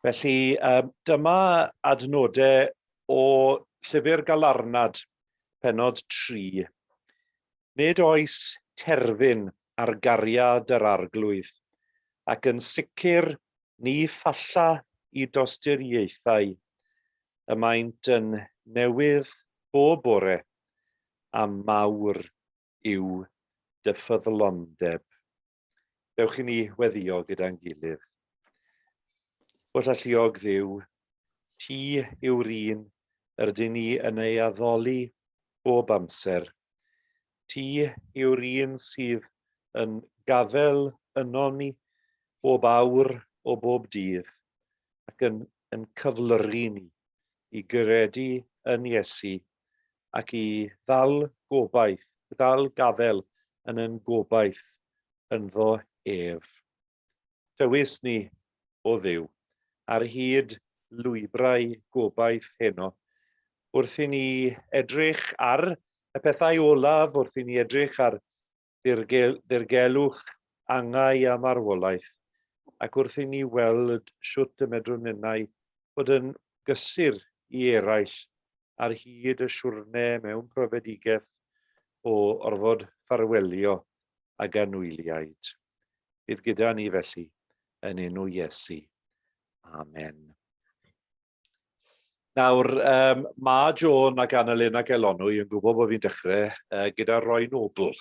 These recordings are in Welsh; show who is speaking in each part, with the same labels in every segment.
Speaker 1: Felly, dyma adnodau o Llyfr Galarnad, pennod 3. Nid oes terfyn ar gariad yr Arglwydd, ac yn sicr ni phalla i dosturiaethau, y maent yn newydd bob bore, a mawr yw dy ffyddlondeb. Dewch i ni weddio gyda'n gilydd. Holl alluog Dduw, ti yw'r un yr ydyn ni yn ei addoli bob amser. Ti yw'r un sydd yn gafel ynon ni bob awr o bob dydd ac yn, yn cyflyru ni i gredu yn Iesu ac i ddal gobaith, ddal gafel yn yn gobaith ynddo ef. Tywys ni, o Dduw, ar hyd lwybrau gobaith heno, wrth i ni edrych ar y pethau olaf, wrth i ni edrych ar ddirgelwch angau a marwolaeth, ac wrth i ni weld shwt y medrwn ninnau fod yn gysur i eraill ar hyd y siwrne mewn profedigaeth o orfod ffarwelio ag anwyliaid. Bydd gyda ni felly, yn enw Iesu. Amen. Nawr, um, mae Joan ac Annalyn ac Elonwy yn gwybod bod fi'n dechrau gyda Roy Noble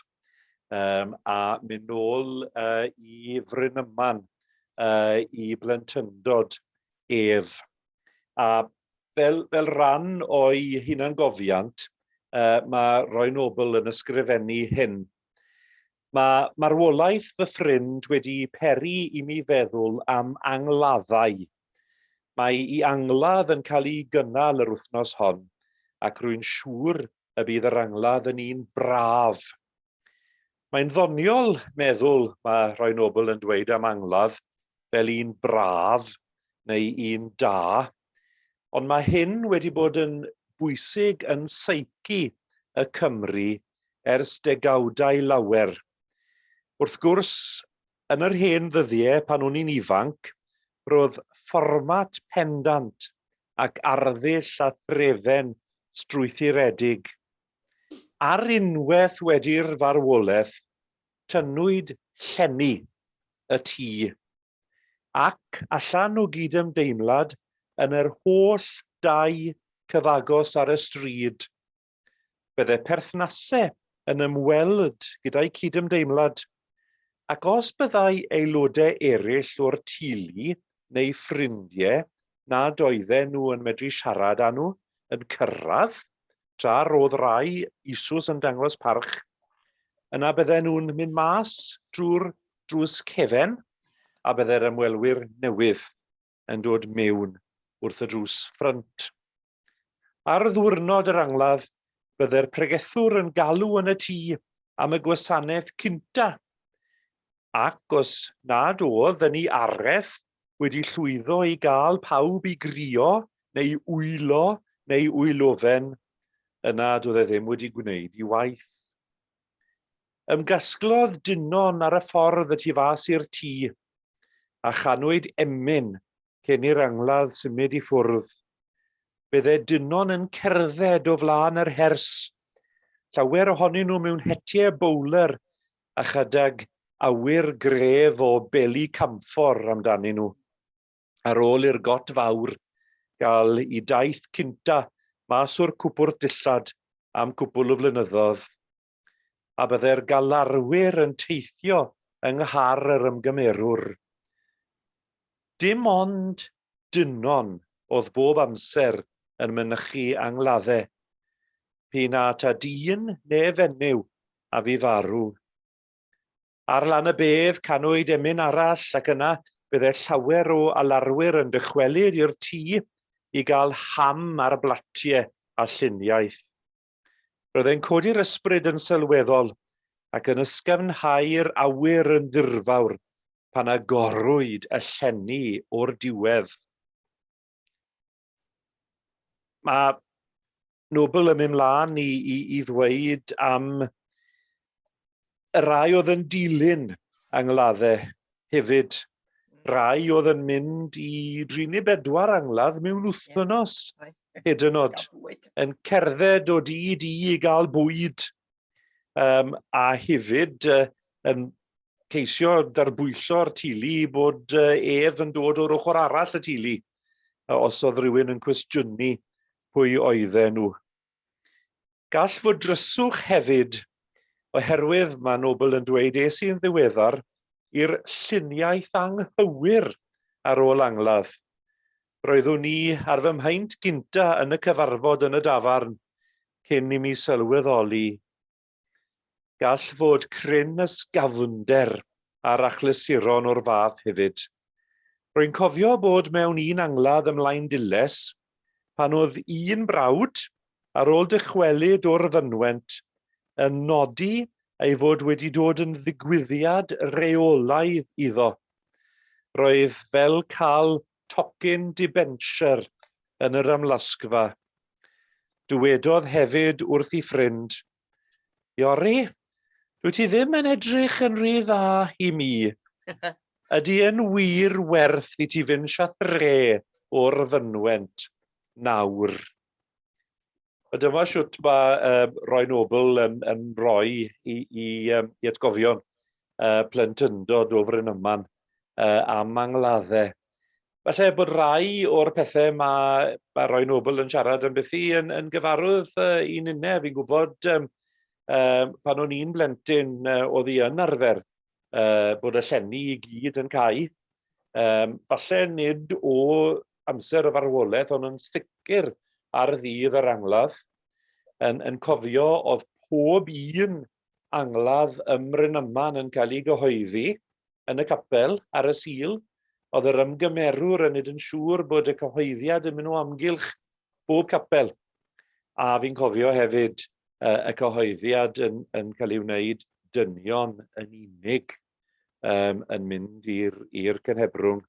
Speaker 1: um, a mynd nôl i Frynyman i blentyndod ef. A fel, fel rhan o'i hunangofiant, mae Roy Noble yn ysgrifennu hyn. Mae marwolaeth fy ffrind wedi peri i mi feddwl am angladdau. Mae i angladd yn cael ei gynnal yr wythnos hon, ac rwy'n siŵr y bydd yr angladd yn un braf. Mae'n ddoniol meddwl, mae Roy Noble yn dweud am angladd, fel un braf neu un da, ond mae hyn wedi bod yn bwysig yn seici y Cymry ers degawdau lawer. Wrth gwrs, Yn yr hen ddyddiau pan o'n i'n ifanc, roedd fformat pendant ac arddull a threfen strwythuredig. Ar unwaith wedi'r farwolaeth, tynnwyd llenni y tŷ, ac allan o gydymdeimlad yn yr holl dai cyfagos ar y stryd. Bydde perthnasau yn ymweld gyda'u cydymdeimlad, ac os byddai aelodau eraill o'r teulu neu ffrindiau nad oedden nhw yn medru siarad â nhw yn cyrraedd, tra roedd rai eisoes yn dangos parch, yna bydden nhw'n mynd mas drwy'r drws cefen a bydde'r ymwelwyr newydd yn dod mewn wrth y drws ffrynt. Ar ddwrnod yr angladd, bydde'r pregethwr yn galw yn y tŷ am y gwasanaeth cynta, ac os nad oedd yn ei areth wedi llwyddo i gael pawb i grio neu wylo neu wylofen, yna doedd e ddim wedi gwneud ei waith. Ymgasglodd dynon ar y ffordd y tu fas i'r tŷ, a chanwyd emyn cyn i'r angladd symud i ffwrdd. Bydde dynon yn cerdded o flaen yr hers, llawer ohonyn nhw mewn hetiau bowler a chydag awyr gref o beli camffor amdanyn nhw. Ar ôl i'r got fawr gael i daith cynta mas o'r cwpwrdd dillad am cwpwl o flynyddoedd, a bydde'r galarwyr yn teithio yng nghar yr ymgymerwr. Dim ond dynon oedd bob amser yn mynychu angladdau, p'un a ta dyn neu fenyw a fu farw. Ar lan y bedd canwyd emyn arall ac yna bydde llawer o alarwyr yn dychwelyd i'r tŷ i gael ham ar blatiau a lluniaeth. Roedd e'n codi'r ysbryd yn sylweddol ac yn ysgafnhau'r awyr yn ddirfawr pan agorwyd y llenni o'r diwedd. Mae Noble yn mynd mlaen i, i, i ddweud am y rai oedd yn dilyn angladdau hefyd. Rai oedd yn mynd i dri neu bedwar angladd mewn wythnos, hyd yn oed, yn cerdded o dŷ i dŷ i gael bwyd, a hefyd yn ceisio darbwyllo'r teulu bod ef yn dod o'r ochr arall y teulu, os oedd rhywun yn cwestiynu pwy oedden nhw. Gall fod dryswch hefyd, oherwydd mae Noble yn dweud es i'n ddiweddar i'r lluniaeth anghywir ar ôl angladd. Roeddwn i ar fy mhaent gynta yn y cyfarfod yn y dafarn cyn i mi sylweddoli. Gall fod cryn ysgafnder ar achlysuron o'r fath hefyd. Rwy'n cofio bod mewn un angladd ym Mlaendulais pan oedd un brawd, ar ôl dychwelyd o'r fynwent, yn nodi ei fod wedi dod yn ddigwyddiad rheolaidd iddo. Roedd fel cael tocyn debenture yn yr amlosgfa. Dywedodd hefyd wrth ei ffrind, Iori, dwyt ti ddim yn edrych yn rhy dda i mi. Ydy e'n wir werth i ti fynd siatre o'r fynwent nawr? A dyma shwt mae Roy Noble yn, yn rhoi i, i, um, i atgofion plentyndod o Frynaman am angladdau. Falle bod rai o'r pethau mae, mae Roy Noble yn siarad am bythu yn, yn gyfarwydd i ninne. Fi'n gwybod um, pan o'n i'n blentyn oedd hi yn arfer bod y llenni i gyd yn cau. Falle nid o amser y farwolaeth, ond yn sicr ar ddydd yr angladd, yn, yn cofio oedd pob un angladd ym Mrynaman yn cael ei gyhoeddi yn y capel ar y Sul. Oedd yr ymgymerwr yn neud yn siŵr bod y cyhoeddiad yn mynd o amgylch bob capel. A fi'n cofio hefyd y cyhoeddiad yn, yn cael ei wneud dynion yn unig um, yn mynd i'r cynhebrwng.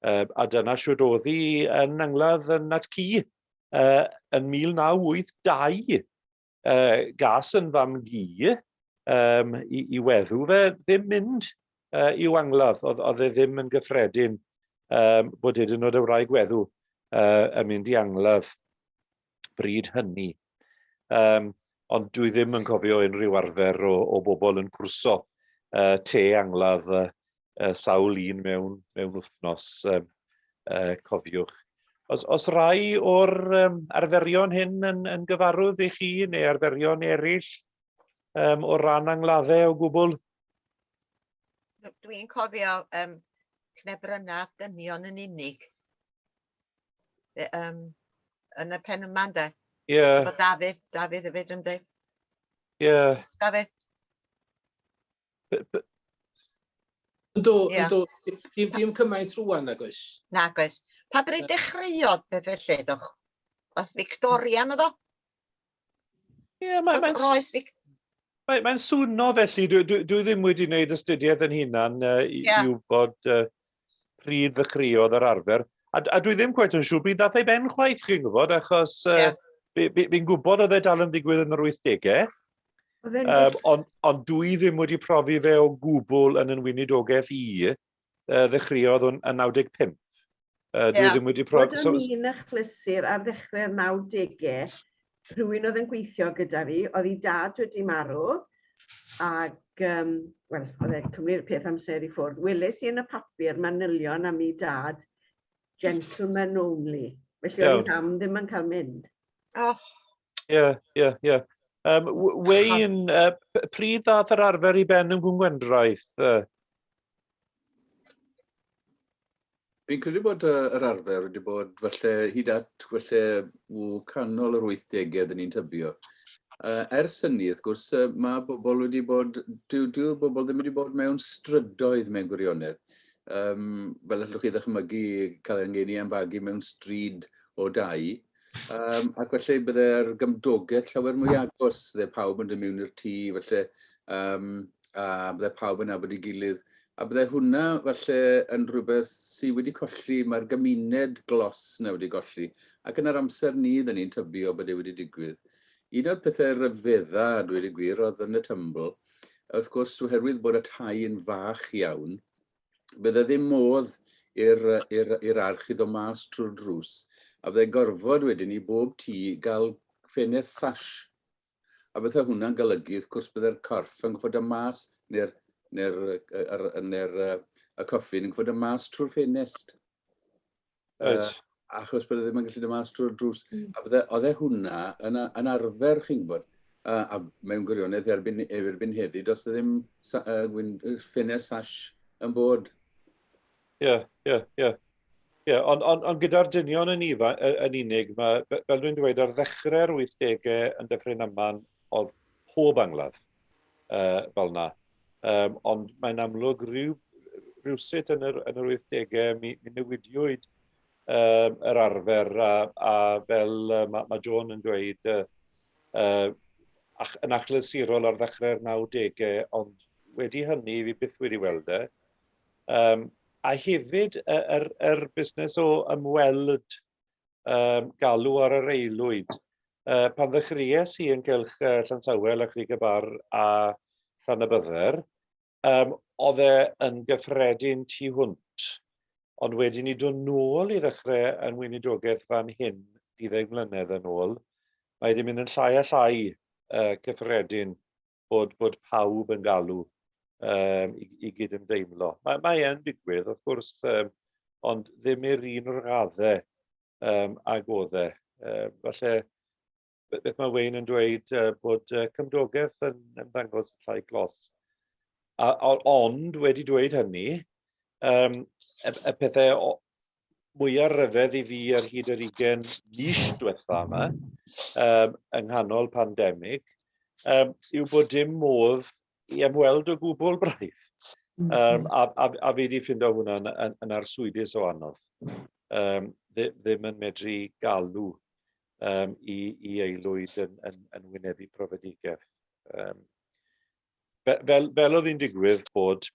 Speaker 1: A dyna siwr oedd hi yn angladd yn at ci yn 1982. Gas yn fam gi um, i, i weddw fe ddim mynd i'w angladd. Oedd, oedd e ddim yn gyffredin um, bod hyd yn oed y wraig weddw yn mynd i angladd bryd hynny. Um, ond dwi ddim yn cofio unrhyw arfer o, o bobl yn cwrso te angladd sawl un mewn, mewn wythnos, um, cofiwch. Os, os rai o'r um, arferion hyn yn, yn gyfarwydd i chi, neu arferion eraill um, o ran angladdau o gwbl?
Speaker 2: Dwi'n cofio um, cnebryna dynion yn unig. Um, yn y pen yma, ynddo?
Speaker 1: Ie. Yeah.
Speaker 2: Efo Dafydd, Dafydd hefyd, ynddo?
Speaker 1: Ie. Yeah.
Speaker 2: Dafydd?
Speaker 3: Yndw, yndw. Dim, dim cymaint rwan, nag oes?
Speaker 2: Nag oes. Pa bryd dechreuodd beth felly, doch? Oes Victorian oedd o?
Speaker 1: Ie, mae'n mae, mae, mae, mae swno felly. Dwi, dwi, dwi ddim wedi gwneud astudiaeth yn hunan i, yeah. i wybod pryd ddechreuodd yr arfer. A, a dwi ddim cweit yn siŵr pryd ddath ei ben chwaith, chi'n gwybod, achos yeah. fi'n fi, gwybod oedd e dal yn digwydd yn yr 80au. Um, ond on dwi ddim wedi profi fe o gwbl yn yn wynidogaeth i, ddechreuodd yn, yn 95. Dwi yeah. ddim wedi profi...
Speaker 4: Bod o'n un achlysur ar ddechrau'r 90au, rhywun oedd yn gweithio gyda fi, oedd ei dad wedi marw, ac, um, wel, oedd e'n cymryd peth amser i ffwrdd. Weles i yn y papur manylion am ei dad, gentleman only. Felly oedd ei fam ddim yn cael mynd.
Speaker 2: Oh.
Speaker 1: Ie, ie, ie. Um, Wayne, uh, pryd ddath yr arfer i ben yn Gwngwendraeth?
Speaker 5: Fi'n credu bod yr arfer wedi bod falle hyd at falle w canol yr 80au dyn ni'n tybio. Ers hynny, wrth gwrs, mae bobl wedi bod, dyw, dyw bobl ddim wedi bod mewn strydoedd mewn gwirionedd. Um, fel allwch chi ddychmygu cael ein geni am fagu mewn stryd o dai. Um, ac felly bydde'r gymdogaeth llawer mwy agos, bydde pawb yn dod mewn i'r tŷ, felly, um, a bydde pawb yn nabod ei gilydd. A bydde hwnna falle yn rhywbeth sydd wedi colli, mae'r gymuned glos yna wedi golli. Ac yn yr amser ni, dyn ni'n tybio bod e wedi digwydd. Un o'r pethau rhyfedda, a dweud y gwir, oedd yn y Tymbl, wrth gwrs, oherwydd bod y tai yn fach iawn, bydde ddim modd i'r arch i ddod mas trwy'r drws. A byddai gorfod wedyn i bob tŷ gael ffenest sash. A bydde hwnna'n golygu, wrth gwrs, bydde'r corff yn gorfod dod mas, neu'r neu neu y coffin yn gorfod dod mas trwy'r ffenest.
Speaker 1: Right.
Speaker 5: Achos bydde ddim yn gallu dod mas trwy'r drws. A bydde, oedd e hwnna yn arfer, chi'n gwybod. A mewn gwirionedd erbyn heddi, does e ddim ffenest sash yn bod.
Speaker 1: Ie. Ie, ond gyda'r dynion yn unig, mae, fel dwi'n dweud, ar ddechrau'r 80au yn Dyffryn Aman, oedd pob angladd fel na. Ond mae'n amlwg rhywsut yn yr 80au mi newidiwyd yr arfer a fel mae Joan yn dweud, yn achlysurol ar ddechrau'r 90au, ond wedi hynny fi byth wedi weld e. A hefyd yr busnes o ymweld, galw ar yr aelwyd. Pan ddechreuais i yn gylch Llansawel a Chrug y Bar a Llanybydder, oedd e yn gyffredin tu hwnt. Ond wedyn ni dod nôl i ddechrau yn weinidogaeth fan hyn, 12 mlynedd yn ôl, mae wedi mynd yn llai a llai cyffredin bod pawb yn galw i gydymdeimlo. Mae e'n digwydd, wrth gwrs, ond ddim i'r un raddau ag oedd e. Falle, beth mae Wayne yn dweud, bod cymdogaeth yn ymddangos yn llai clos. Ond, wedi dweud hynny, y pethau mwyaf rhyfedd i fi ar hyd yr 20 mis diwetha yma, yng nghanol pandemig, yw bod dim modd i ymweld o gwbl braidd. A fi wedi ffindo hwnna yn arswydus o anodd. Ddim yn medru galw i aelwyd yn wynebu profedigaeth. Fel oedd hi'n digwydd bod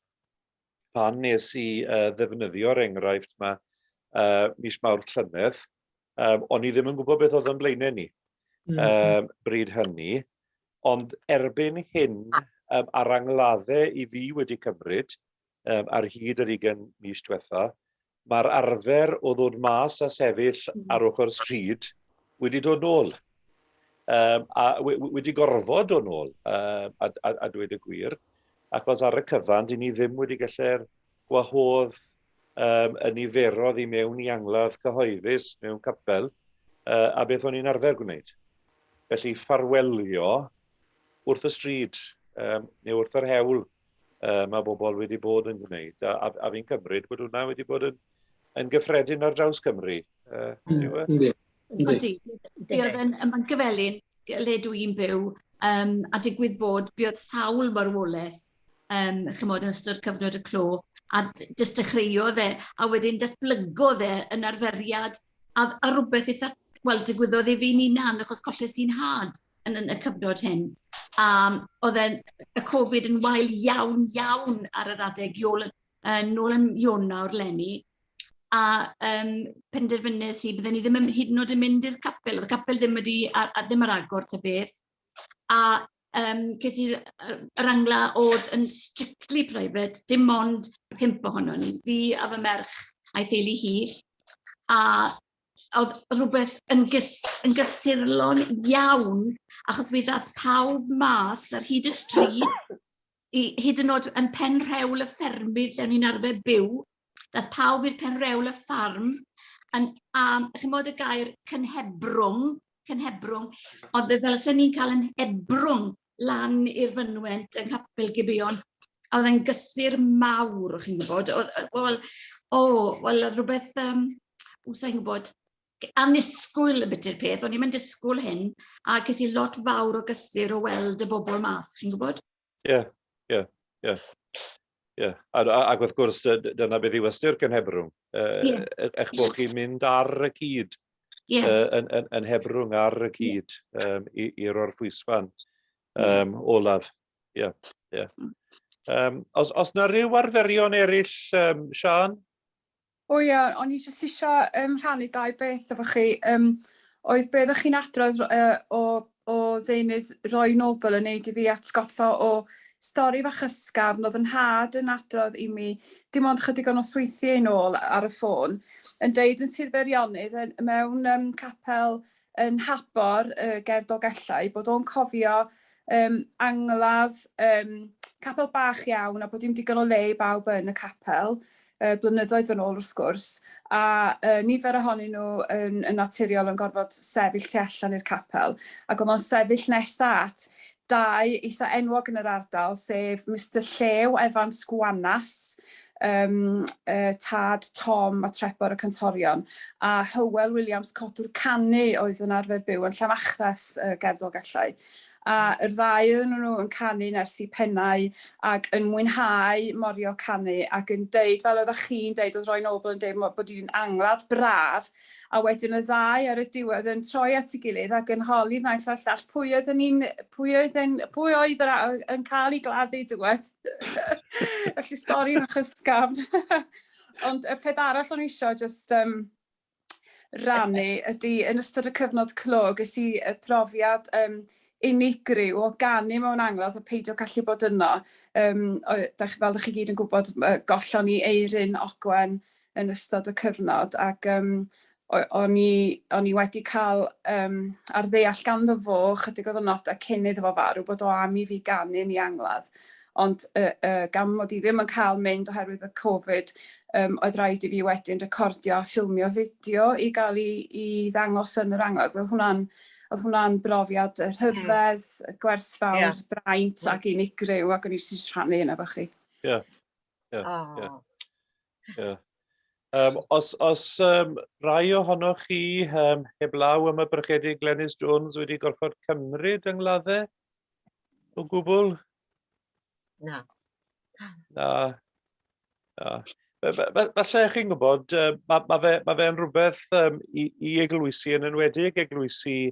Speaker 1: pan nes i ddefnyddio'r enghraifft yma mis Mawrth llynedd, o'n i ddim yn gwybod beth oedd yn blaenau ni bryd hynny, ond erbyn hyn, a'r angladdau i fi wedi cymryd ar hyd yr 20 mis diwetha, mae'r arfer o ddod mas a sefyll ar ochr stryd wedi dod nôl. A wedi gorfod dod nôl, a dweud y gwir, achos ar y cyfan, dyn ni ddim wedi gallu'r gwahodd y niferoedd i mewn i angladd cyhoeddus mewn capel, a beth o'n i'n arfer gwneud. Felly ffarwelio wrth y stryd, neu wrth yr hewl, mae bobl wedi bod yn gwneud. A fi'n cymryd bod hwnna wedi bod yn gyffredin ar draws Cymru.
Speaker 3: Yndi.
Speaker 6: Yndi. Buodd yn Bancyfelin, le dwi'n byw, a digwydd bod, buodd sawl marwolaeth, chymod, yn ystod cyfnod y clo, a jyst dechreuodd e, a wedyn datblygodd e yn arferiad, a rhywbeth eitha, wel, digwyddodd i fi'n hunan, achos colles i'n nhad yn y cyfnod hyn. A oedd y Covid yn wael iawn, iawn ar yr adeg nôl yn Ionawr leni, a penderfynnes i bydden ni ddim yn, hyd yn oed yn mynd i'r capel. Oedd y capel ddim wedi, a ddim ar agor ta beth. A ces i'r yr angla oedd yn strictly private, dim ond 5 ohono ni, fi a fy merch a'i theulu hi. A oedd rhywbeth yn gysurlon iawn, achos mi ddath pawb mas ar hyd y stryd, hyd yn oed yn pen rhewl y ffermydd lle o'n i'n arfer byw, dath pawb i'r pen rewl y ffarm, a chymod y gair cynhebrwng, cynhebrwng, oedd e fel se ni'n cael yn hebrwng lan i'r fynwent yng Nghapel Gibeon. A oedd e'n gysur mawr, o'ch chi'n gwybod. Wel, o, wel, oedd rhywbeth, sa i'n gwybod, annisgwyl y bit i'r peth. O'n i'n mynd disgwyl hyn, a ces i lot fawr o gysur o weld y bobl mas, chi'n gwybod?
Speaker 1: Ie. Ac wrth gwrs, dyna beth yw ystyr cynhebrwng. Eich bod chi'n mynd ar y cyd, yn hebrwng ar y cyd i'r orffwysfan olaf. Ie. Os na ryw arferion eraill, Siân?
Speaker 7: O ia, o'n i jyst eisiau rhannu dau beth efo chi. Oedd be ddech chi'n adrodd o o ddeunydd Roy Noble yn neud i fi atgoffa o stori fach ysgafn oedd 'y nhad yn adrodd i mi dim ond chydig o nosweithiau yn ôl ar y ffôn, yn deud yn Sir Feirionnydd yn, mewn um, capel yn Nhabor uh, ger Dolgellau, bod o'n cofio um, angladd, um, capel bach iawn a bod dim digon o le i bawb yn y capel, uh, blynyddoedd yn ôl wrth gwrs, a uh, nifer ohonyn nhw yn, yn naturiol yn gorfod sefyll tu allan i'r capel, ac oedd o'n sefyll nesa at dau eitha enwog yn yr ardal, sef Mister Llew Evans Gwanas, um, uh, tad Tom a Trebor y Cantorion, a Hywel Williams Codwr Canu oedd yn arfer byw yn Llanfachres uh, ger Dolgellau. A yr ddau ohonyn nhw yn canu nerth i pennau ac yn mwynhau morio canu ac yn deud, fel oeddech chi'n deud, oedd Roy Noble yn deud bod hi'n angladd braf, a wedyn y ddau ar y diwedd yn troi at ei gilydd ac yn holi'r naill a'r llall pwy oedd yn, pwy oedd yn, pwy oedd yr, yn cael ei gladdu, dywed. Felly stori fach ysgafn. Ond y peth arall o'n i eisiau just um, rannu ydy yn ystod y cyfnod clo ges i y profiad um, unigryw o ganu mewn angladd a peidio gallu bod yno. Um, dach, fel ydych chi gyd yn gwybod, gollon ni Eirin Ogwen yn ystod y cyfnod ac um, o'n i, o'n i wedi cael um, ar ddeall ganddo fo chydig o ddynodau cyn iddo fo farw bod o am i fi ganu yn ei angladd. Ond uh, uh, gan mod i ddim yn cael mynd oherwydd y Covid, um, oedd rhaid i fi wedyn recordio a ffilmio fideo i gael i, i ddangos yn yr angladd. Oedd hwnna'n oedd hwnna'n brofiad rhyfedd, gwerthfawr, yeah. braint ac unigryw ac o'n i eisiau rhannu yna efo chi.
Speaker 1: Ie. Yeah. Ie. Oh. Ie. Yeah. Um, os os um, rai ohonoch chi um, heblaw am y brechedig Glenys Jones wedi gorfod cymryd yngladdau o gwbl?
Speaker 2: Na.
Speaker 1: Na. Na. Falle chi'n gwybod, mae ma fe, ma fe'n rhywbeth um, i, i eglwysi, yn enwedig eglwysi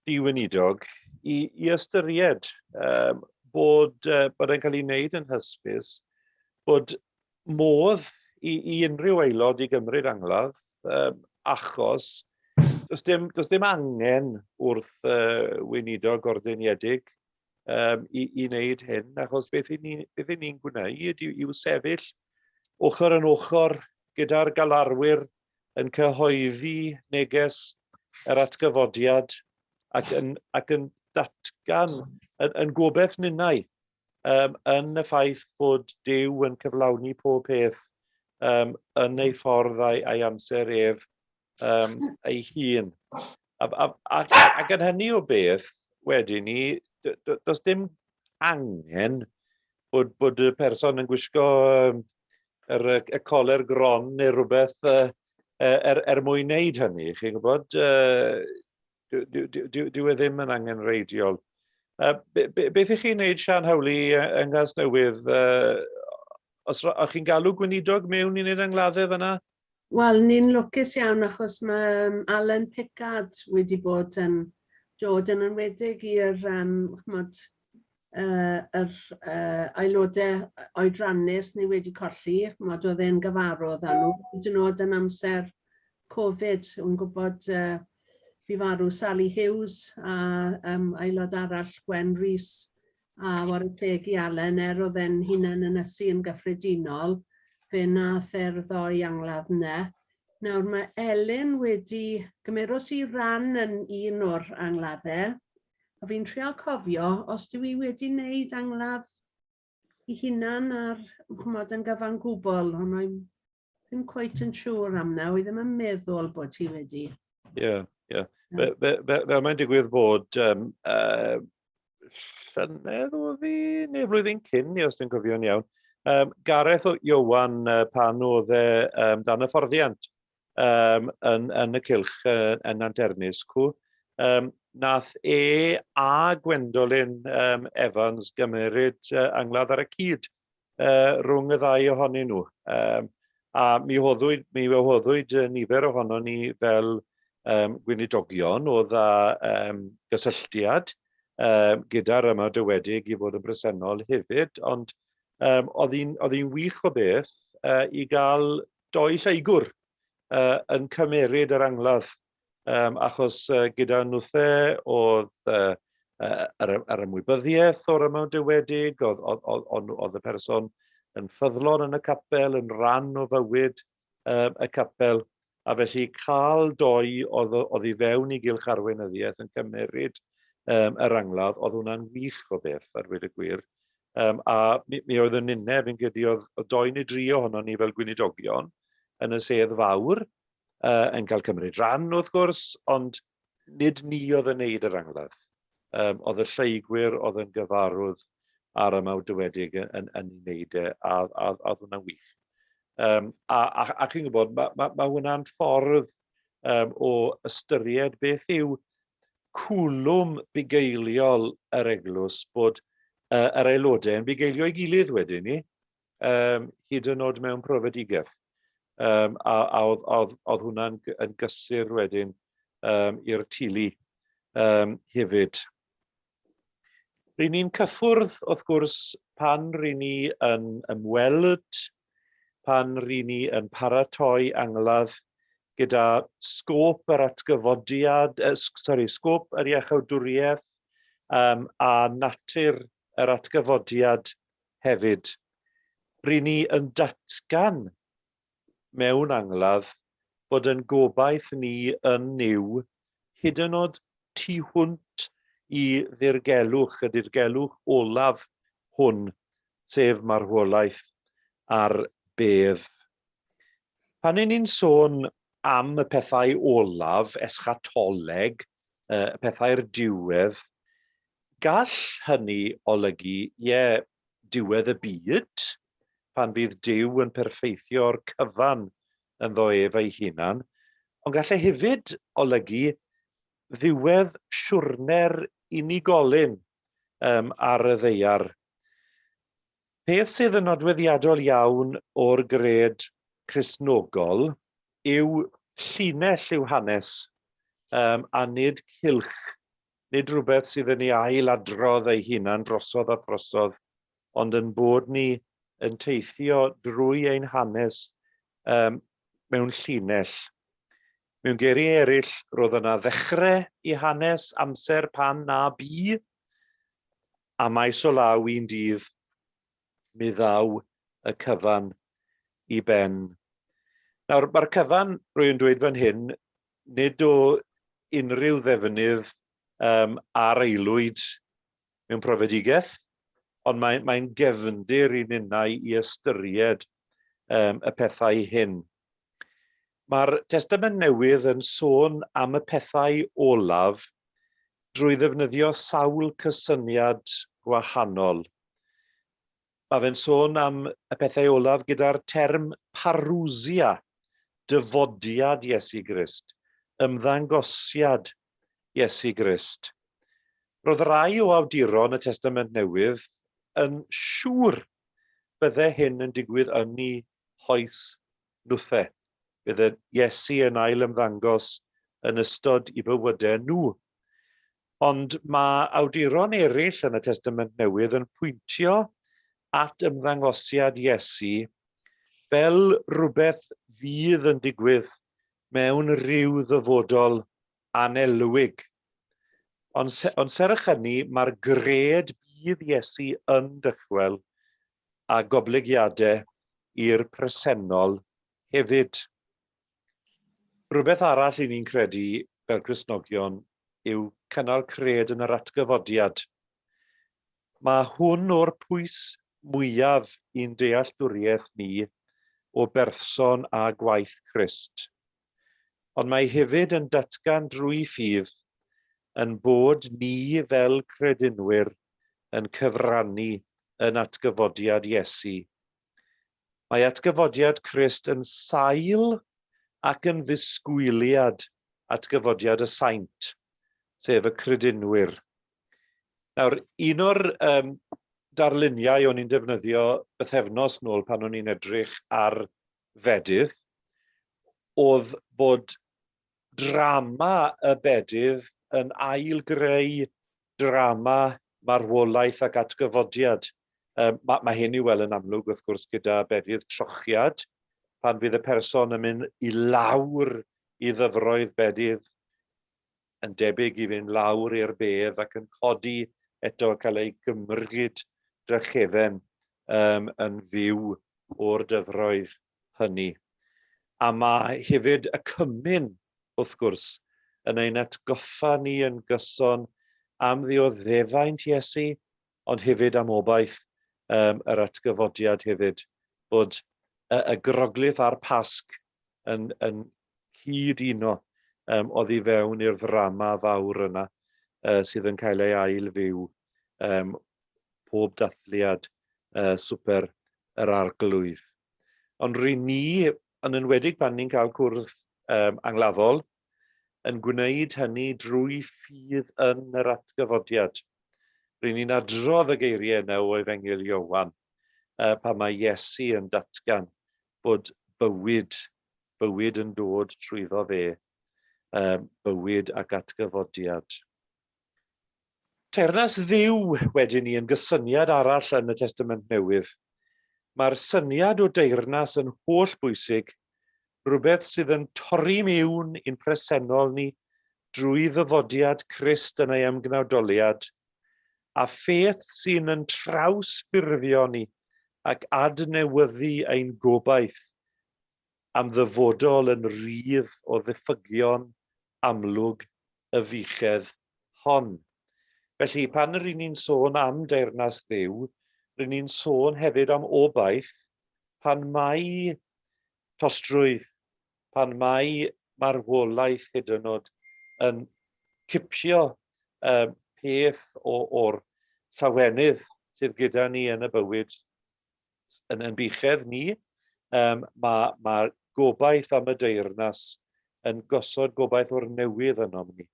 Speaker 1: diweinidog, i, i ystyried um, bod, uh, bod e'n cael ei wneud yn hysbys, bod modd i, i unrhyw aelod i gymryd angladd, um, achos does dim, does dim angen wrth uh, weinidog ordeiniedig um, i, i wneud hyn, achos beth i ni'n ni, ni gwneud yw, yw sefyll ochr yn ochr gyda'r galarwyr yn cyhoeddi neges yr atgyfodiad ac yn, ac yn datgan, yn, yn gobeith ninnau, um, yn y ffaith bod Duw yn cyflawni pob peth um, yn ei ffordd a'i, a'i amser ef um, ei hun. A, a, a, ac yn hynny o beth, wedyn ni, does dim angen bod, bod y person yn gwisgo um, yr, y coler gron neu rhywbeth uh, er, er mwyn wneud hynny, chi'n gwybod? Uh, dyw e ddim yn angenrheidiol. Uh, be, be, beth ych chi'n neud, Sian Howley, yng Nghasnewydd? Uh, os o'ch chi'n galw gweinidog mewn i wneud angladdau fyna?
Speaker 4: Wel, ni'n lwcus iawn achos mae Alan Pickard wedi bod yn dod yn enwedig i'r um, chmod, uh, yr uh, aelodau oedrannus ni wedi colli, chmod, oedd e'n gyfarwydd â nhw, hyd yn oed yn amser Covid, yn gwybod uh, fi farw Sally Hughes a um, aelod arall Gwen Rees a ware teg i Alan, er oedd e'n hunan ynysu yn gyffredinol, fe nath e'r ddoi angladd yna. Nawr mae Elin wedi gymeros i ran yn un o'r angladdau, a fi'n trial cofio os dwi i wedi wneud angladd i hunan ar, ch'mod, yn gyfan gwbl, ond I'm ddim cweit yn siŵr am na, wi ddim yn meddwl bod hi wedi.
Speaker 1: Ie, yeah, ie. Yeah. Fe, fe, fe, fel mae'n digwydd bod um, uh, llynedd oedd hi, neu flwyddyn cyn ni, os dwi'n cofio'n iawn, um, Gareth o Iowan uh, pan oedd e um, dan hyfforddiant um, yn, yn y cylch uh, yn Nanternis cw, um, nath e a Gwendolyn um, Evans gymeryd uh, angladd ar y cyd uh, rhwng y ddau ohonyn nhw. Um, a mi, hoddwyd, mi wahoddwyd nifer ohono ni fel um, gweinidogion oedd â um, gysylltiad um, gyda'r ymadawedig i fod yn bresennol hefyd, ond um, oedd hi'n wych o beth uh, i gael doi lleigwr uh, yn cymeryd yr angladd. Achos gyda nhwthe oedd yr, yr ymwybyddiaeth o'r ymwdewedig, oedd, oedd, oedd, oedd, oedd y person yn ffyddlon yn y capel, yn rhan o fywyd y capel, a felly cael doi oedd, oedd i fewn i gylch arweinyddiaeth yn cymeryd yr angladd, oedd hwnna'n wych o beth, ar dweud y gwir. A mi oedd yn unne, fi'n credu, oedd doi neu dri ohono ni fel gweinidogion yn y sedd fawr, yn cael cymryd rhan wrth gwrs, ond nid ni oedd yn neud yr angladd. Oedd y lleigwyr oedd yn gyfarwydd ar y mawdywedig yn, yn, yn ei wneud e, a oedd hwnna'n wych. A chi'n gwybod, mae ma, ma hwnna'n ffordd o ystyried beth yw cwlwm bugeiliol yr eglwys bod yr aelodau yn bugeilio ei gilydd wedyn ni, hyd yn oed mewn profedigaeth. A oedd, oedd, oedd hwnna'n yn gysur wedyn i'r teulu hefyd. Ry'n ni'n cyffwrdd, wrth gwrs, pan ry'n ni yn ymweld, pan ry'n ni yn paratoi angladd gyda sgôp yr atgyfodiad, sorry, sgôp yr iachawdwriaeth a natur yr atgyfodiad hefyd. Ry'n ni yn datgan mewn angladd bod yn gobaith ni yn Nuw, hyd yn oed tu hwnt i ddirgelwch, y dirgelwch olaf hwn, sef marwolaeth a'r bedd. Pan y'n ni'n sôn am y pethau olaf, eschatoleg, y pethau'r diwedd, gall hynny olygu, ie, diwedd y byd, pan fydd Duw yn perffeithio'r cyfan ynddo ef ei hunan, ond gall e hefyd olygu ddiwedd siwrne'r unigolyn ar y ddaear. Peth sydd yn nodweddiadol iawn o'r gred Cristnogol yw llinell yw hanes a nid cylch, nid rhywbeth sydd yn ei ailadrodd ei hunan drosodd a throsodd, ond yn bod ni yn teithio drwy ein hanes mewn llinell. Mewn geiriau eraill, roedd yna ddechrau i hanes amser pan na bu, a maes o law un dydd mi ddaw y cyfan i ben. Nawr, mae'r cyfan, rwy'n dweud fan hyn, nid o unrhyw ddefnydd ar aelwyd mewn profedigaeth, ond mae'n mae gefndir i ninnau i ystyried y pethau hyn. Mae'r Testament Newydd yn sôn am y pethau olaf drwy ddefnyddio sawl cysyniad gwahanol. Mae fe'n sôn am y pethau olaf gyda'r term parousia, dyfodiad Iesu Grist, ymddangosiad Iesu Grist. Roedd rhai o awduron y Testament Newydd yn siŵr bydde hyn yn digwydd yn ei hoes nhwthe. Bydde Iesu yn ail ymddangos yn ystod i bywydau nhw. Ond mae awduron eraill yn y Testament Newydd yn pwyntio at ymddangosiad Iesu fel rhywbeth fydd yn digwydd mewn rhyw ddyfodol anelwig. Ond, ond serch hynny, mae'r gred bydd Iesu yn dychwel a goblygiadau i'r presennol hefyd. Rhywbeth arall i ni'n credu fel Cristnogion yw cynnal cred yn yr atgyfodiad. Mae hwn o'r pwys mwyaf i'n dealltwriaeth ni o berson a gwaith Crist. Ond mae hefyd yn datgan drwy ffydd yn bod ni fel credinwyr yn cyfrannu yn atgyfodiad Iesu. Mae atgyfodiad Crist yn sail ac yn ddisgwyliad atgyfodiad y saint, sef y credinwyr. Nawr, un o'r darluniau o'n i'n defnyddio bythefnos nôl pan o'n i'n edrych ar fedydd, oedd bod drama y bedydd yn ail-greu drama marwolaeth ac atgyfodiad. Mae ma hyn i'w weld yn amlwg wrth gwrs gyda bedydd trochiad, pan fydd y person yn mynd i lawr i ddyfroedd bedydd. yn debyg i fynd lawr i'r bedd ac yn codi eto cael ei gymryd drachefen um, yn fyw o'r dyfroedd hynny. A mae hefyd y cymun, wrth gwrs, yn ein atgoffa ni yn gyson am ddioddefaint Iesu, ond hefyd am obaith um, yr atgyfodiad hefyd, bod y, y groglith a'r pasg yn, yn cyd-uno um, oddi fewn i'r ddrama fawr yna uh, sydd yn cael ei ail fyw um, pob dathliad uh, swper yr arglwydd. Ond ry'n ni, yn enwedig pan ni'n cael cwrdd um, angladdol, yn gwneud hynny drwy ffydd yn yr atgyfodiad. Ry'n ni'n adrodd y geiriau yna o Efengyl Iowan, uh, pan mae Iesu yn datgan bod bywyd, bywyd yn dod trwyddo fe, um, bywyd ac atgyfodiad. Teyrnas Dduw wedyn ni yn gysyniad arall yn y Testament Newydd. Mae'r syniad o deyrnas yn holl bwysig, rhywbeth sydd yn torri miwn i'n presennol ni drwy ddyfodiad Crist yn ei ymgnawdoliad, a pheth sy'n yn trawsffurfio ni ac adnewyddu ein gobaith am ddyfodol yn rhydd o ddiffygion amlwg y fuchedd hon. Felly, pan ry'n ni'n sôn am deyrnas Dduw, ry'n ni'n sôn hefyd am obaith pan mae tostrwydd, pan mae marwolaeth hyd yn oed yn cipio um, peth o'r llawenydd sydd gyda ni yn y bywyd yn, yn buchedd ni, um, mae, mae gobaith am y deyrnas yn gosod gobaith o'r newydd ynom ni,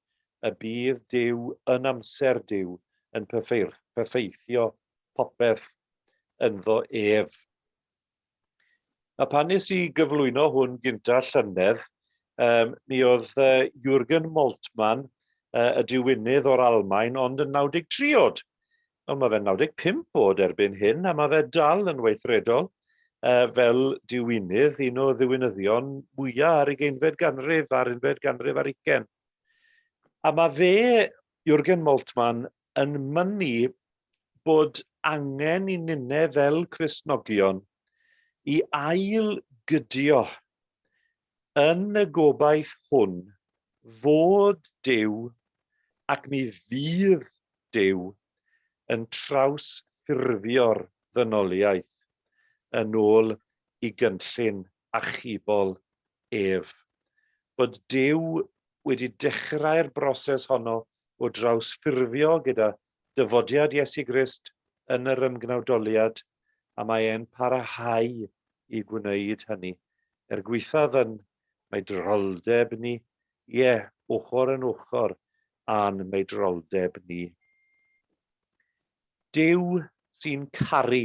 Speaker 1: y bydd Duw yn amser Duw yn perffeithio popeth ynddo ef. A pan nes i gyflwyno hwn gynta llynedd, um, mi oedd uh, Jürgen Moltmann, uh, y diwynydd o'r Almaen, ond yn 93 oed. Wel, mae fe'n 95 oed erbyn hyn, a mae fe dal yn weithredol uh, fel diwynydd, un o ddiwinyddion mwyaf ar ugeinfed ganrif a'r unfed ganrif ar ugain. A mae fe, Jürgen Moltmann, yn mynnu bod angen i ninne fel Cristnogion i ail gydio yn y gobaith hwn fod Duw ac mi fydd Duw yn trawsffurfio'r ddynoliaeth yn ôl i gynllun achubol ef. Bod Duw wedi dechrau'r broses honno o drawsffurfio gyda dyfodiad Iesu Grist yn yr ymgnawdoliad, a mae e'n parhau i gwneud hynny. Er gwaethaf yn meidroldeb ni, ie, ochr yn ochr â'n meidroldeb ni. Duw sy'n caru,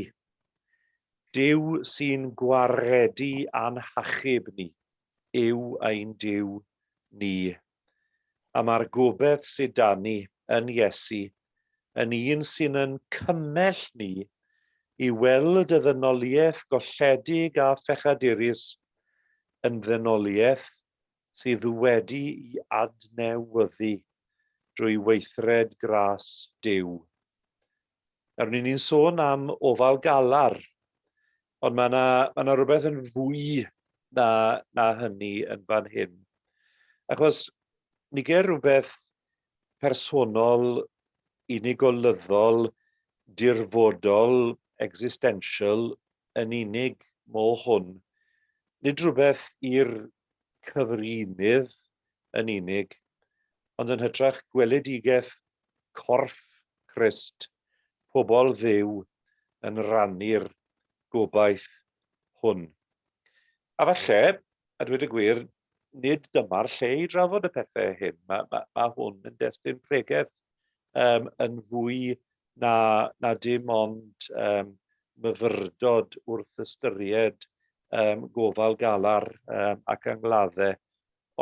Speaker 1: Duw sy'n gwaredu a'n hachub ni, yw ein Duw ni. A mae'r gobaith sydd 'da ni yn Iesu yn un sy'n yn cymell ni i weld y ddynoliaeth golledig a phechadurus yn ddynoliaeth sydd wedi i adnewyddu drwy weithred gras Duw. Nawr, ni'n sôn am ofal galar, ond mae yna, mae yna rhywbeth yn fwy na, na hynny yn fan hyn. Achos ni ger rhywbeth personol, unigolyddol, dirfodol, existential yn unig mo hwn. Nid rhywbeth i'r cyfrinydd yn unig, ond yn hytrach gweledigaeth corff Crist, pobl Dduw yn rhannu'r gobaith hwn. A falle, a dweud y gwir, nid dyma'r lle i drafod y pethau hyn. Mae, mae, mae hwn yn destun pregeth um, yn fwy na, na dim ond um, myfyrdod wrth ystyried um, gofal galar um, ac angladdau.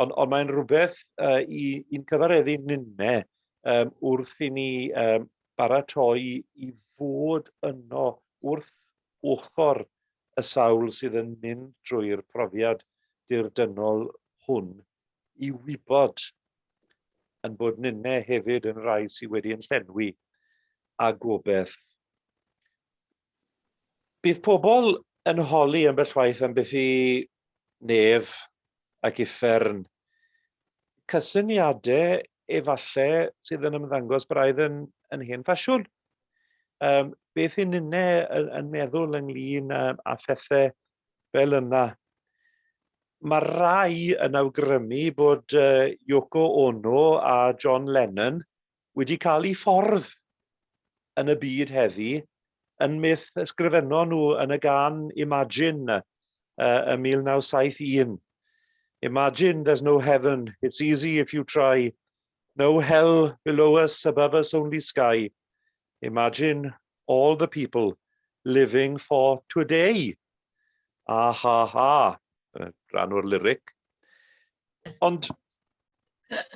Speaker 1: Ond, ond mae'n rhywbeth uh, i'n cyfareddu ninne um, wrth i ni um, baratoi i fod yno wrth ochr y sawl sydd yn mynd drwy'r profiad dirdynnol hwn i wybod. yn bod ninne hefyd yn rhai sydd wedi yn llenwi a gobeith. Bydd pobl yn holi ambell waith am beth i nef ac uffern. Cysyniadau efallai sydd yn ymddangos braidd yn, yn hen ffasiwn. Um, beth y'n ninne yn, yn meddwl ynglyn â, â phethau fel yna? Mae rai yn awgrymu bod uh, Yoko Ono a John Lennon wedi cael eu ffordd yn y byd heddi yn myth ysgrifennon nhw yn y gân Imagine uh, ym 1971. Imagine there's no heaven, it's easy if you try. No hell below us, above us only sky. Imagine all the people living for today. Ah ha ha, rhan o'r lyric. Ond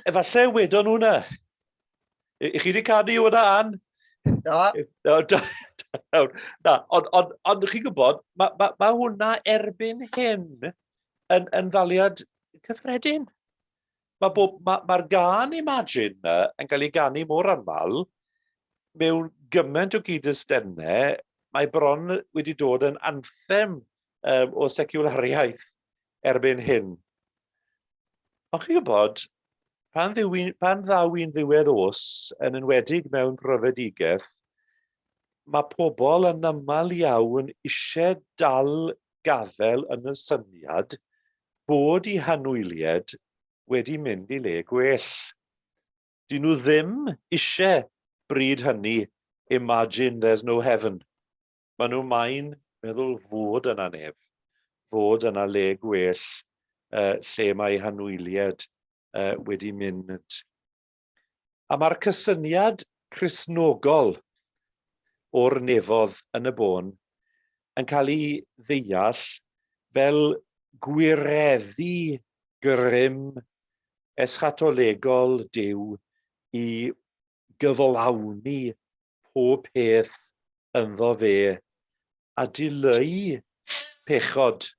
Speaker 1: efallai wedon nhw na. I chi wedi canu hwnna, Ann?
Speaker 2: Do.
Speaker 1: Do, do, na, ond on, on, chi'n gwybod, mae ma, ma hwnna erbyn hyn yn, yn ddaliad cyffredin. Mae'r ma, ma, ma gân Imagine na yn cael ei ganu mor aml mewn gymaint o gyd-destunau, mae bron wedi dod yn anthem um, o seciwlariaeth erbyn hyn. Ond chi'n gwybod, pan, ddiwi, pan ddaw i'n ddiwedd os, yn enwedig mewn profedigaeth, mae pobl yn aml iawn eisiau dal gafael yn y syniad bod i hanwylied wedi mynd i le gwell. Dyn nhw ddim eisiau bryd hynny imagine there's no heaven. Maen nhw mae'n meddwl fod yna nef, fod yna le gwell uh, lle mae hanwylied uh, wedi mynd. A mae'r cysyniad Cristnogol o'r nefodd yn y bôn yn cael ei ddeall fel gwireddu grym eschatolegol Duw i gyflawni pob peth ynddo fe a dileu pechod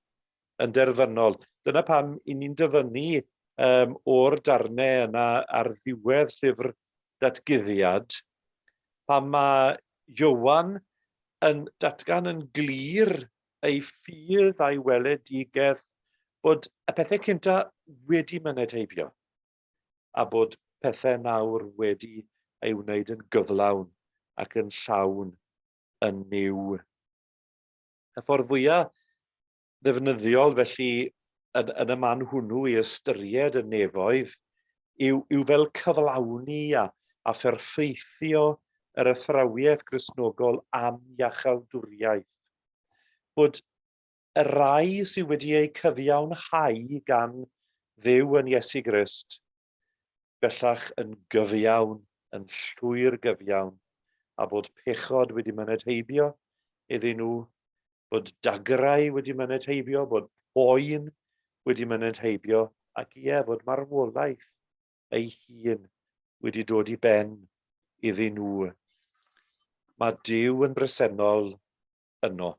Speaker 1: yn derfynol. Dyna pam i ni'n dyfynnu um, o'r darnau yna ar ddiwedd llyfr datguddiad, pan mae Iowan yn datgan yn glir ei ffydd a'i weledigaeth bod y pethau cynta wedi myned heibio a bod pethau nawr wedi ei wneud yn gyflawn ac yn llawn yn Nuw. Y ffordd fwyaf ddefnyddiol felly yn, yn y man hwnnw i ystyried y nefoedd yw, yw fel cyflawni a, a pherffeithio yr athrawiaeth Gristnogol am iachawdwriaeth. Bod y rhai sydd wedi eu cyfiawnhau gan Dduw yn Iesu Grist bellach yn gyfiawn, yn llwyr gyfiawn, a bod pechod wedi myned heibio iddyn nhw, bod dagrau wedi myned heibio, bod poen wedi myned heibio, ac ie, bod marwolaeth ei hun wedi dod i ben iddyn nhw. Mae Duw yn bresennol yno.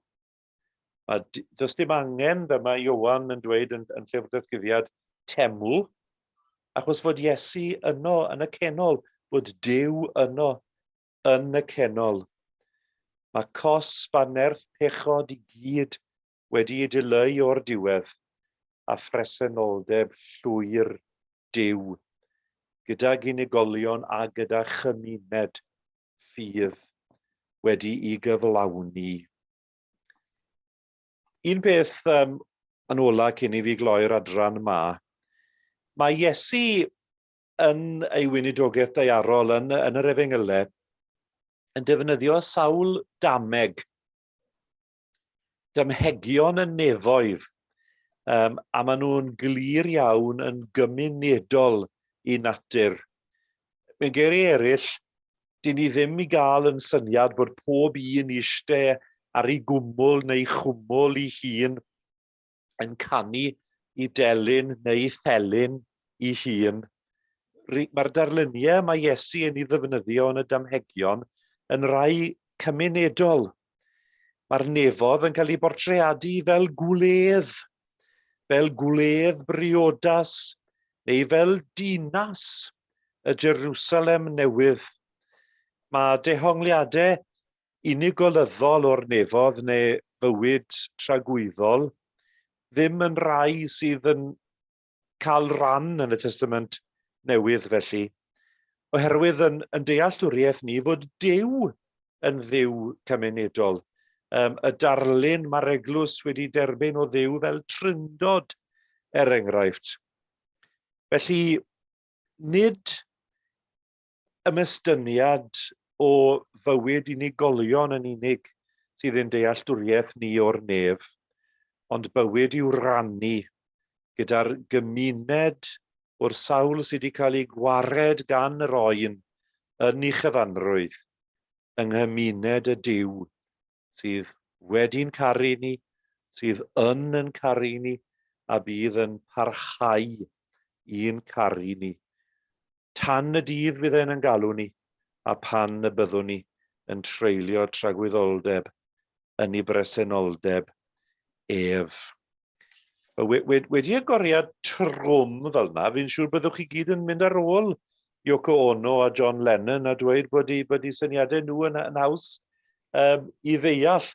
Speaker 1: Mae, does dim angen, fel mae Iowan yn dweud yn, yn Llyfr Datguddiad, teml, achos fod Iesu yno yn y cenol, bod Duw yno yn y cenol. Mae cosb a nerth pechod i gyd wedi ei dileu o'r diwedd, a phresenoldeb llwyr Duw, gydag unigolion a gyda chymuned ffydd wedi'i gyflawni. Un peth um, yn ola cyn i fi gloi'r adran yma, mae Iesu yn ei weinidogaeth daearol yn, yn yr Efengylau yn defnyddio sawl dameg damhegion y nefoedd, um, a maen nhw'n glir iawn yn gymunedol i natur. Mewn geiriau eraill, dyn ni ddim i gael yn syniad bod pob un eistedd ar ei gwmwl neu chwmwl ei hun yn canu i delyn neu thelyn i hun. Mae'r darluniau mae Iesu yn ei ddefnyddio yn y damhegion yn rai cymunedol. Mae'r nefodd yn cael ei bortreadu fel gwledd, fel gwledd briodas neu fel dinas. y Jerusalem newydd. Mae dehongliadau unigolyddol o'r nefodd neu fywyd tragwyddol ddim yn rai sydd yn cael rhan yn y Testament Newydd felly, oherwydd yn, yn dealltwriaeth ni fod Duw yn ddiw cymunedol. Um, y darlun mae'r eglwys wedi derbyn o ddiw fel trindod, er enghraifft. Felly, nid ymestyniad o fywyd unigolion yn unig sydd yn dealltwriaeth ni o'r nef, ond bywyd i'w rannu gyda'r gymuned o'r sawl sydd wedi cael ei gwared gan yr oen yn ei chyfanrwydd yng nghymuned y Duw sydd wedi'n caru ni, sydd yn yn caru ni, a bydd yn parhau i'n caru ni. Tan y dydd fydd e'n yn galw ni, a pan y byddwn ni yn treulio tragwyddoldeb yn ei bresenoldeb ef. Wedi agoriad trwm fel yna, fi'n siŵr byddwch chi gyd yn mynd ar ôl Yoko Ono a John Lennon a dweud bod eu, bod eu syniadau nhw yn, yn haws um, i ddeall.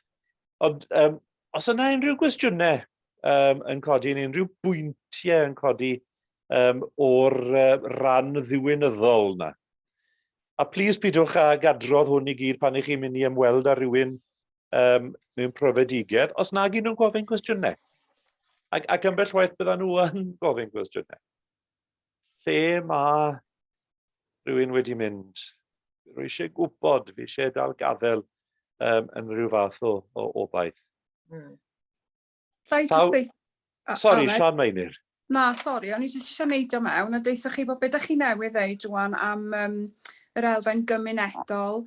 Speaker 1: Ond um, os yna unrhyw gwestiynau um, yn codi, neu unrhyw bwyntiau yn codi um, o'r uh, ran ddiwinyddol yna. A plis pidwch ag adrodd hwn i gyd pan ych chi'n mynd i ymweld â rhywun um, mewn profedigaeth, os nag y'n nhw'n gofyn cwestiynau. Ac, ac ambell waith byddan nhw yn gofyn cwestiynau. Lle mae rhywun wedi mynd? Rwy eisiau gwybod, fi eisiau dal gafel um, yn rhyw fath o, o obaith.
Speaker 7: Ga i jyst ddeud...
Speaker 1: Sori, Sian Meinir.
Speaker 7: Na, sori, o'n i jyst eisiau neidio mewn a deutha chi bod be dach chi newydd ddeud rwan am um, yr elfen gymunedol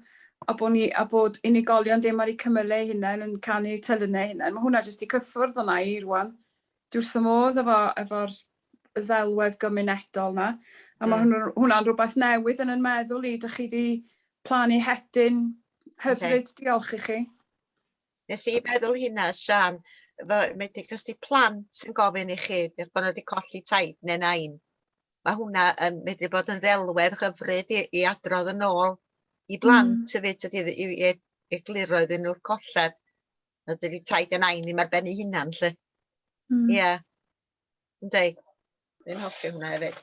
Speaker 7: a bod, ni, a bod unigolion ddim ar eu cymylau eu hunain yn canu telynau eu hunain. Mae hwnna jyst i cyffwrdd hwnna i rwan. Dwi wrth y modd efo, efo'r ddelwedd gymunedol na. A mae mm. hwnna'n rhywbeth newydd yn yn meddwl i. Dych chi wedi plannu hedyn hyfryd, okay. diolch i chi.
Speaker 2: Nes i feddwl hynna, Siân, fo- enwedig os 'di plant yn gofyn i chi beth bod nhw wedi colli taid neu nain. Mae hwnna yn medru bod yn ddelwedd hyfryd i, i adrodd yn ôl i blant mm. hefyd, tydi, i, i, egluro iddyn nhw'r colled. Na dydy taid a nain ddim ar ben eu hunan, lle. Mm. Ie. Yeah. Yndi. Fi'n hoffi hwnna hefyd.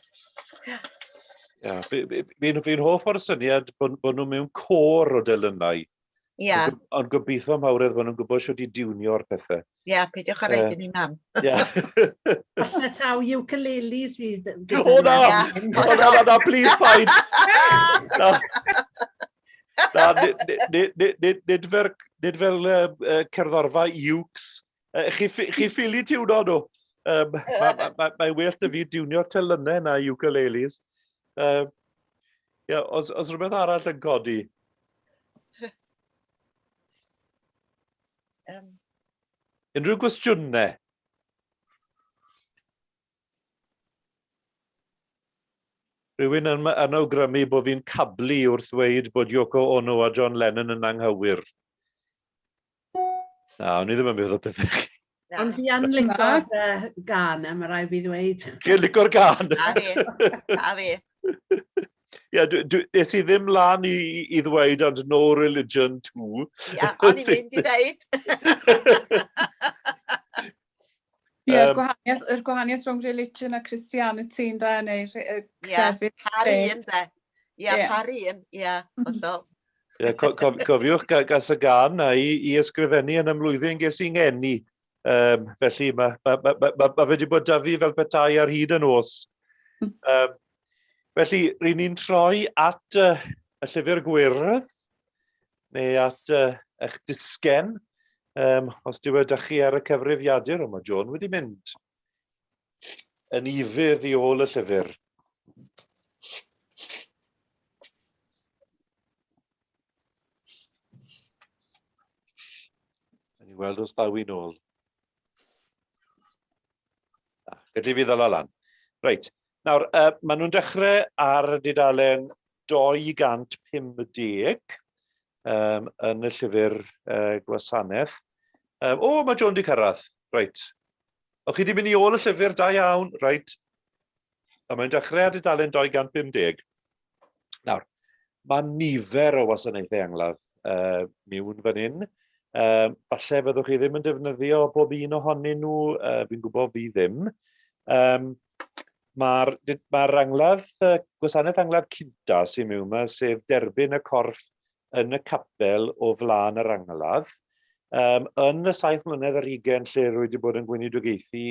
Speaker 1: Ia, fi'n fi hoff o'r syniad bod, bod nhw mewn côr o delynau.
Speaker 2: Ia.
Speaker 1: Ond gobeithio mawredd bod nhw'n gwybod sut i diwnio'r pethau.
Speaker 2: Ia, peidiwch â roid i ni mam.
Speaker 1: Ia.
Speaker 8: Falle taw ukuleles fydd...
Speaker 1: O na! O na, na, na, please paid! Na, na nid, nid, nid, nid fel, nid fel uh, cerddorfa ukes. Uh, chi, chi ffili tiwno nhw. Um, Mae'n ma, ma, ma well dy fi diwnio'r telynau na ukuleles. Um, yeah, os, os rhywbeth arall yn codi? Um, Unrhyw gwestiynau? Rhywun yn, yn awgrymu bod fi'n cablu wrth ddweud bod Yoko Ono a John Lennon yn anghywir. Na, o'n i ddim yn meddwl beth chi.
Speaker 8: Ond fi yn lico'r uh, gan, mae rai fi ddweud.
Speaker 1: Chi'n lico'r gan?
Speaker 2: A fi, a fi.
Speaker 1: Ie, yeah, nes i ddim lan i, i ddweud and no religion too.
Speaker 2: Ia, yeah, o'n i'n mynd i ddweud.
Speaker 7: Ie, yeah, um, gwahaniaeth, yr gwahaniaeth rhwng religion a Christianity yn da, neu
Speaker 2: crefydd. Ie, par un de. Ie, yeah, par un, ie, yeah, hollol.
Speaker 1: Ie, co co cofiwch gas y gan na i, i ysgrifennu yn y mlwyddyn ges i'n ngeni. Um, felly mae ma, ma, ma, ma, ma fe wedi bod da fi fel petai ar hyd y nos. Um, felly, ry'n ni'n troi at uh, y llyfr gwyrdd, neu at uh, eich disgen, um, os dyw e dych chi ar y cyfrifiadur, o mae John wedi mynd yn ifydd i ôl y llyfr. Yn i weld os daw i'n ôl. Gallu fi ddala lan. Reit, nawr, uh, maen nhw'n dechrau ar y dudalen 250 um, yn y llyfr uh, gwasanaeth. Um, o, mae John di cyrraedd. Reit. O, chi di mynd i ôl y llyfr, da iawn. Reit. A mae'n dechrau ar dudalen 250. Nawr, mae nifer o wasanaethau angladd miwn fan hyn. Falle fyddwch chi ddim yn defnyddio bob un ohonyn nhw, fi'n gwybod fi ddim. Um, Mae'r mae angladd, gwasanaeth angladd cynta sy'n mewn yma, sef derbyn y corff yn y capel o flaen yr angladd. Um, yn y saith mlynedd ar hugain lle rwy wedi bod yn gweinidogaethu,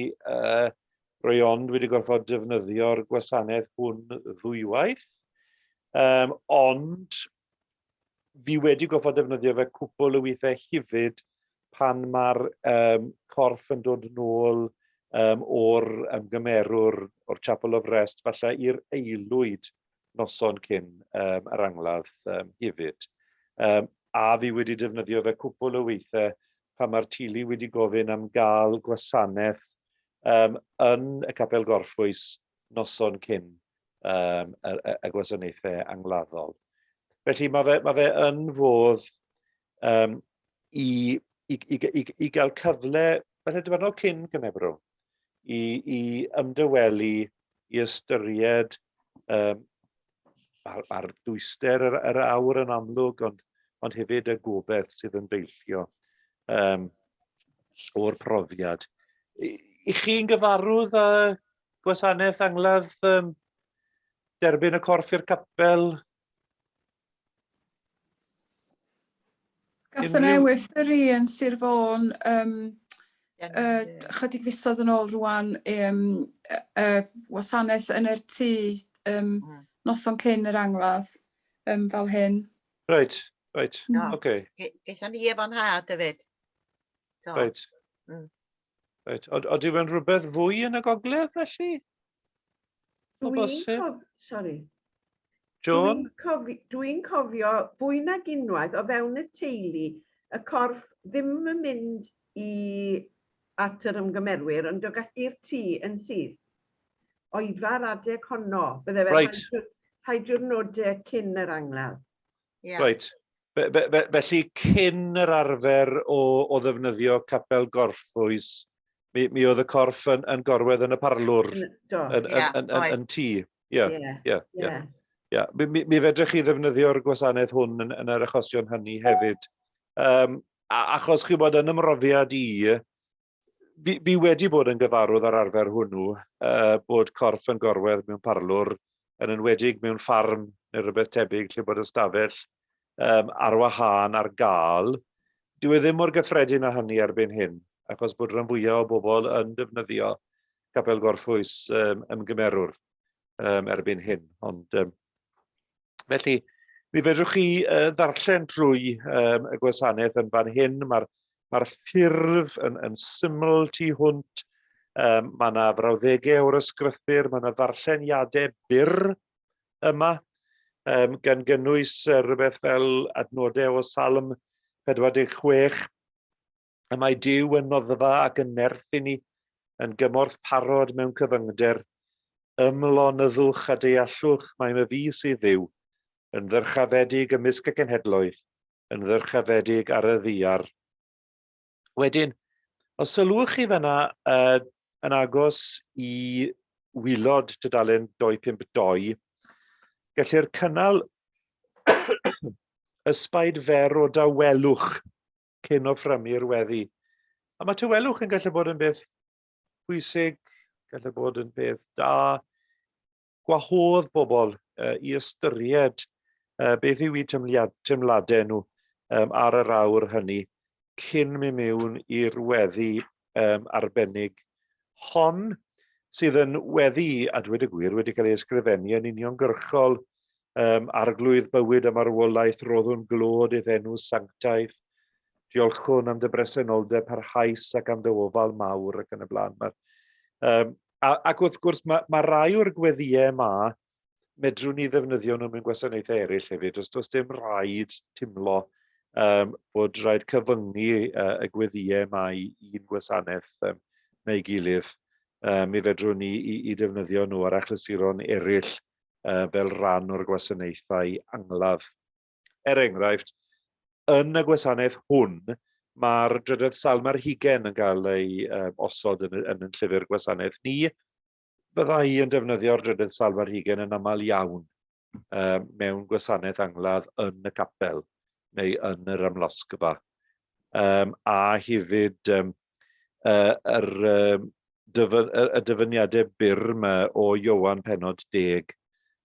Speaker 1: rwy ond wedi gorfod defnyddio'r gwasanaeth hwn ddwywaith. Um, ond fi wedi gorfod defnyddio fe cwpl o weithiau hefyd pan mae'r um, corff yn dod nôl um, o'r ymgymerwr o'r Chapel of Rest, falle i'r aelwyd noson cyn um, yr angladd um, hefyd. Um, a fi wedi defnyddio fe cwpl o weithiau pan mae'r teulu wedi gofyn am gael gwasanaeth um, yn y Capel Gorffwys noson cyn um, y, y, y gwasanaethau angladdol. Felly mae fe, mae fe yn fodd um, i, i, i, i, i gael cyfle, falle diwrnod cyn cymebrwng, i, i ymdywelu, i ystyried um, mae'r ma dwyster yr, yr awr yn amlwg, ond, ond hefyd y gobeith sydd yn deillio um, o'r profiad. I, I chi'n gyfarwydd â gwasanaeth angladd um, derbyn y corff i'r capel?
Speaker 7: Gath yn ewis yr i yn Sir Fôn um, chydig fisoedd yn ôl rwan um, wasanaeth yn yr tŷ um, noson cyn yr angladd um, fel hyn.
Speaker 1: Reit, reit, oce. Okay.
Speaker 2: Gaethon ni efo'n had hefyd.
Speaker 1: Do. Reit. Reit, oeddi fe'n rhywbeth fwy yn y gogledd felly?
Speaker 4: O bosib? Sorry.
Speaker 1: Joan?
Speaker 4: Dwi'n cofi, dwi cofio fwy nag unwaith o fewn y teulu y corff ddim yn mynd i at yr ymgymerwyr, ond dod i'r tŷ yn syth. Oedfa'r adeg honno, bydde fe
Speaker 1: right.
Speaker 4: rhai diwrnodau cyn yr angladd.
Speaker 1: Yeah. Right. Fe, fe, fe, felly cyn yr arfer o, o ddefnyddio capel gorffwys, mi, mi oedd y corff yn, yn gorwedd yn y parlwr yn, yn, yn, yn, yn, yn tŷ. Ie, ie, ie. Ie. Mi, mi, mi fedrech chi ddefnyddio'r gwasanaeth hwn yn, yn yr achosion hynny hefyd. Um, a, achos chi bod yn ymroddiad i, fi, fi wedi bod yn gyfarwydd ar arfer hwnnw, uh, bod corff yn gorwedd mewn parlwr, yn enwedig mewn ffarm neu rhywbeth tebyg lle bod ystafell um, ar wahân ar gael. Dyw e ddim mor gyffredin â hynny erbyn hyn, achos bod rhan fwyaf o bobl yn defnyddio capel gorffwys um, ymgymerwr um, erbyn hyn. Ond um, Felly, mi fedrwch chi uh, ddarllen drwy um, y gwasanaeth yn fan hyn. Mae'r mae ffurf yn, yn syml tu hwnt. Um, mae yna frawddegau o'r ysgrythyr, mae yna ddarlleniadau byr yma, um, gan gynnwys uh, rhywbeth fel adnodau o Salm 46, Y mae Duw yn noddfa ac yn nerth i ni, yn gymorth parod mewn cyfyngder. Ymlonyddwch a deallwch mai myfi sydd Dduw, yn ddyrchafedig ymysg y cenhedloedd, yn ddyrchafedig ar y ddiar. Wedyn, os sylwch chi fanna uh, yn agos i wylod tudalen 252, gellir cynnal ysbaid fer o dawelwch cyn offrymu'r weddi. A mae tawelwch yn gallu bod yn beth pwysig, gallu bod yn beth da. Gwahodd bobl uh, i ystyried uh, beth yw eu teimladau nhw um, ar yr awr hynny cyn mynd mewn i'r weddi um, arbennig hon, sydd yn weddi, a dweud y gwir, wedi cael ei ysgrifennu yn uniongyrchol um, arglwydd bywyd a marwolaeth, roddwn glod idd enw sanctaidd, diolchwn am dy bresenoldeb parhaus ac am dy ofal mawr ac yn y blaen. Mae'r, um, a, ac wrth gwrs, mae, mae rai o'r gweddïau yma, medrwn ni ddefnyddio nhw mewn gwasanaethau eraill hefyd. Os does dim rhaid timlo um, bod rhaid cyfyngu uh, y gweddïau yma i un gwasanaeth um, neu gilydd, um, mi fedrwn ni i, i defnyddio nhw ar achlysuron eraill uh, fel rhan o'r gwasanaethau angladd. Er enghraifft, yn y gwasanaeth hwn, mae'r drydedd salm ar hugen yn cael ei um, osod yn, yn, yn llyfr gwasanaeth ni. Bydda i yn defnyddio'r drydedd salm ar hugen yn aml iawn. mewn gwasanaeth angladd yn y capel neu yn yr amlosgfa. Um, a hefyd um, yr, um, dyfyn, y dyfyniadau byr yma o Iowan penod 10,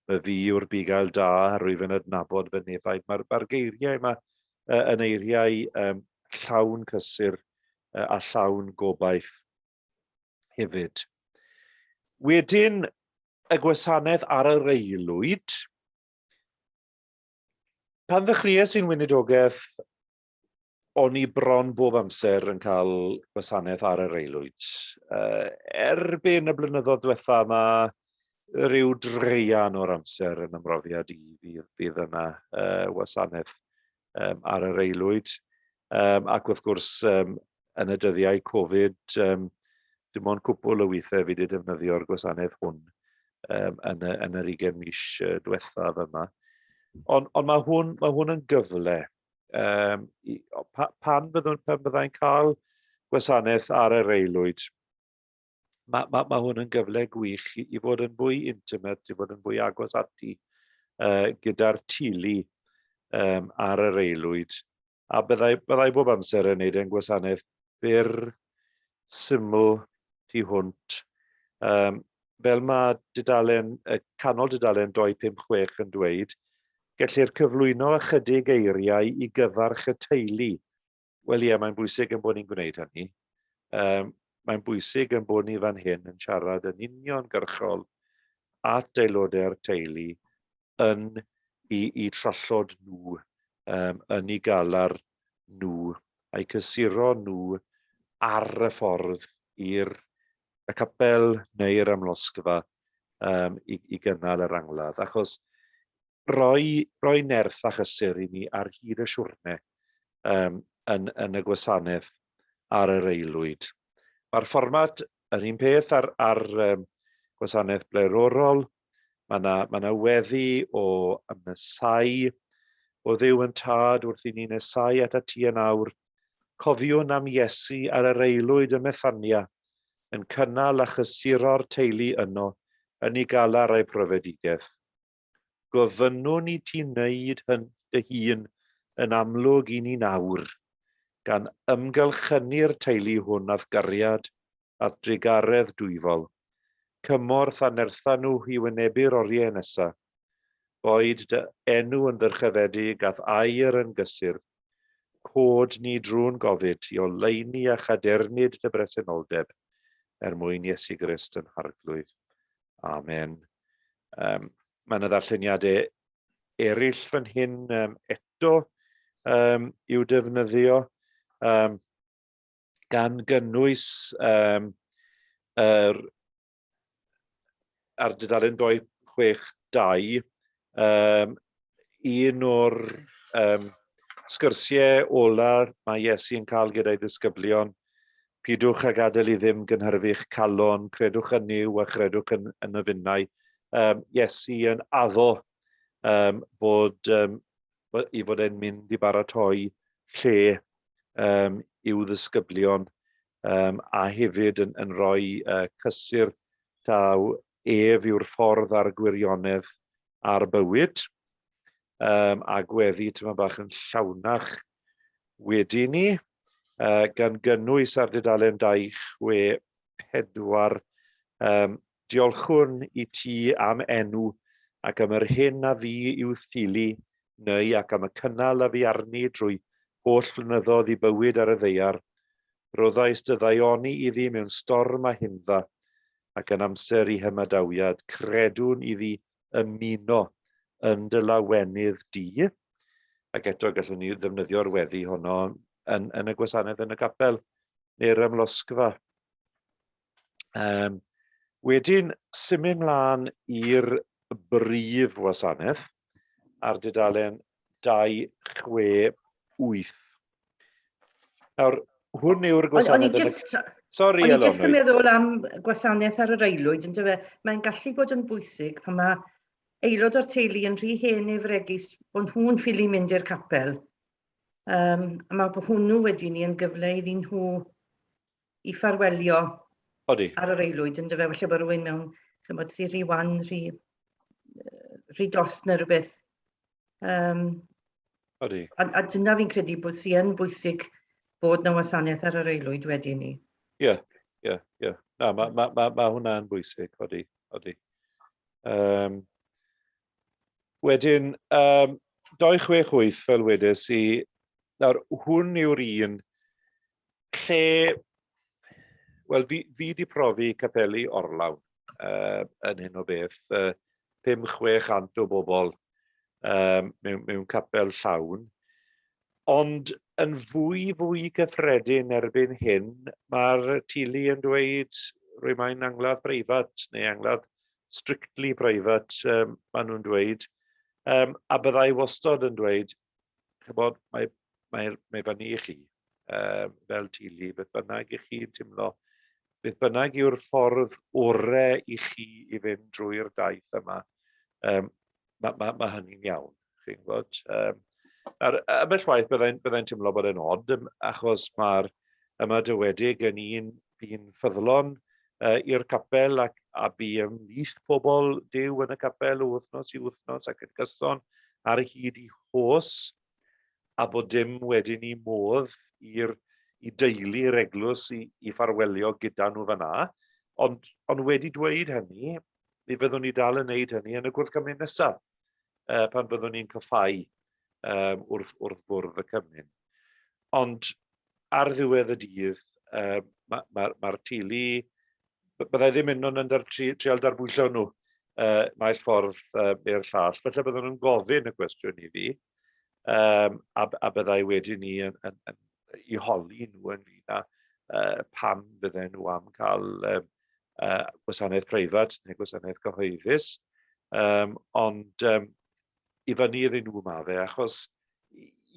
Speaker 1: fy fi yw'r bugail da, rwyf yn adnabod fy nefaid. Mae'r mae geiriau yma uh, yn eiriau um, llawn cysur uh, a llawn gobaith hefyd. Wedyn, y gwasanaeth ar yr aelwyd. Pan ddechreuais i'n weinidogaeth, o'n i bron bob amser yn cael gwasanaeth ar yr aelwyd. Uh, erbyn y blynyddoedd diwetha yma, rhyw dreian o'r amser yn ymrofiad i fydd, fydd yna uh, wasanaeth um, ar yr aelwyd. Um, ac wrth gwrs, um, yn y dyddiau Covid, um, dim ond cwpl o weithiau fi wedi defnyddio'r gwasanaeth hwn um, yn, y, yn yr 20 mis uh, diwethaf yma. Ond on mae, hwn, mae hwn yn gyfle. Um, i, pa, pan, byddwn, pan byddai'n cael gwasanaeth ar yr aelwyd, mae, mae, mae hwn yn gyfle gwych i, i fod yn fwy intimate, i fod yn fwy agos ati uh, gyda'r teulu um, ar yr aelwyd. A byddai, byddai bob amser yn neud e'n gwasanaeth byr, syml, tu hwnt. Um, fel mae dudalen, y canol dudalen 256 yn dweud, gellir cyflwyno ychydig eiriau i gyfarch y teulu. Wel ie, mae'n bwysig yn bod ni'n gwneud hynny. Um, mae'n bwysig yn bod ni fan hyn yn siarad yn uniongyrchol at aelodau'r teulu yn i, i trallod nhw, um, yn i galar nhw, a'i cysuro nhw ar y ffordd i'r y capel neu'r amlosgfa um, i, i gynnal yr angladd. Achos roi, roi nerth a chysur i ni ar hyd y siwrne um, yn, yn y gwasanaeth ar yr aelwyd. Mae'r fformat yr un peth ar, ar um, gwasanaeth blaenorol. Mae yna, mae yna weddi o ymnesau o Dduw yn tad wrth i ni nesau at y ti yn awr. Cofiwn am Iesu ar yr aelwyd ym Methania, yn cynnal a chysuro'r teulu yno yn ei galar a'i profedigaeth. Gofynnwn i ti wneud hyn dy hun yn amlwg i ni nawr, gan ymgylchynu'r teulu hwn â'th gariad a'th drugaredd dwyfol. Cymorth a nertha nhw i wynebu'r oriau nesa. Boed dy enw yn ddyrchafedig a'th air yn gysur. Cod ni drwy'n gofid i oleuni a chadernid dy bresenoldeb, er mwyn Iesu Grist yn Harglwydd. Amen. Um, mae yna ddarlleniadau eraill fan hyn um, eto um, i'w defnyddio, um, gan gynnwys um, yr, ar dudalen 262, um, un o'r um, sgyrsiau ola mae Iesu yn cael gyda'i ddisgyblion Pidwch â gadael i ddim gynhyrfu'ch calon, credwch yn Nuw a chredwch yn, yn y finnau. Um, Iesu yn addo um, bod, um, i fod e'n mynd i baratoi lle um, i'w ddisgyblion um, a hefyd yn, yn rhoi uh, cysur taw ef yw'r ffordd a'r gwirionedd a'r bywyd. Um, a gweddi tyma bach yn llawnach wedi ni. uh, gan gynnwys ar dudalen 264. Um, diolchwn i ti am enw ac am yr hyn a fi i'w theulu, neu ac am y cynnal a fi arni drwy holl flynyddoedd i bywyd ar y ddeiar. Roddais dy ddaioni iddi mewn storm a hindda, ac yn amser i hymadawiad, credwn iddi ymuno yn dy lawenydd di. Ac eto gallwn ni ddefnyddio'r weddi honno yn, yn y gwasanaeth yn y capel neu'r ymlosgfa. Um, wedyn, symud mlaen i'r brif wasanaeth ar dudalen 268. Nawr, hwn yw'r gwasanaeth... O'n i just,
Speaker 9: Sorry, o'n i just yn meddwl am gwasanaeth ar yr aelwyd, yn dyfe, mae'n gallu bod yn bwysig pan mae aelod o'r teulu yn rhy hen neu fregus bod nhw'n ffili mynd i'r capel. Um, a mae hwnnw wedyn ni yn gyfle iddyn nhw i ffarwelio
Speaker 1: Odi.
Speaker 9: ar yr aelwyd, yn dyfe, falle bod rhywun mewn, chymod, sy'n rhy wan, rhy rhy dost neu rhywbeth. Um,
Speaker 1: Odi.
Speaker 9: A, a dyna fi'n credu bod sy'n yn bwysig bod na wasanaeth ar yr aelwyd wedyn ni.
Speaker 1: Ie, ie, ie. Na, mae ma, ma, ma hwnna'n bwysig, odi, odi. Um, wedyn, um, 268 fel wedes i, nawr hwn yw'r un lle, wel, fi, fi di profi capeli orlawn uh, yn hyn o beth, uh, 5-600 o bobl um, mewn, mewn capel llawn. Ond yn fwy fwy cyffredin erbyn hyn, mae'r teulu yn dweud rwy mae'n angladd breifat neu angladd strictly private, um, maen nhw'n dweud. Um, a byddai wastod yn dweud, chybod, mae, mae, mae fyny i chi, um, fel teulu, beth bynnag i chi'n teimlo, beth bynnag yw'r ffordd orau i chi i fynd drwy'r daith yma, um, mae, mae, mae hynny'n iawn, chi'n gwybod. Um, ar ambell waith byddai'n byddai teimlo bod e'n od, achos mae'r ymadawedig yn un bu'n ffyddlon uh, i'r capel ac a bu ymhlith pobl Duw yn y capel o wythnos i wythnos ac yn gyson ar hyd i hos, a bod dim wedyn i modd i'r i deulu'r eglwys i, i ffarwelio gyda nhw fanna. Ond, ond wedi dweud hynny, mi fyddwn ni dal yn neud hynny yn y gwrthgymun nesaf, uh, pan byddwn ni'n coffau um, wrth, wrth bwrdd y cymun. Ond ar ddiwedd y dydd, uh, mae'r ma, ma, ma teulu, byddai ddim un yn dar, tri, trial darbwyllo nhw uh, naill ffordd uh, neu'r llall. Felly byddwn nhw'n gofyn y cwestiwn i fi, um, a, a byddai wedyn ni yn, yn, yn, i holi nhw ynglyn â uh, pam fydden nhw am cael um, uh, gwasanaeth preifat neu gwasanaeth cyhoeddus. Um, ond um, i fyny iddyn nhw ma fe, achos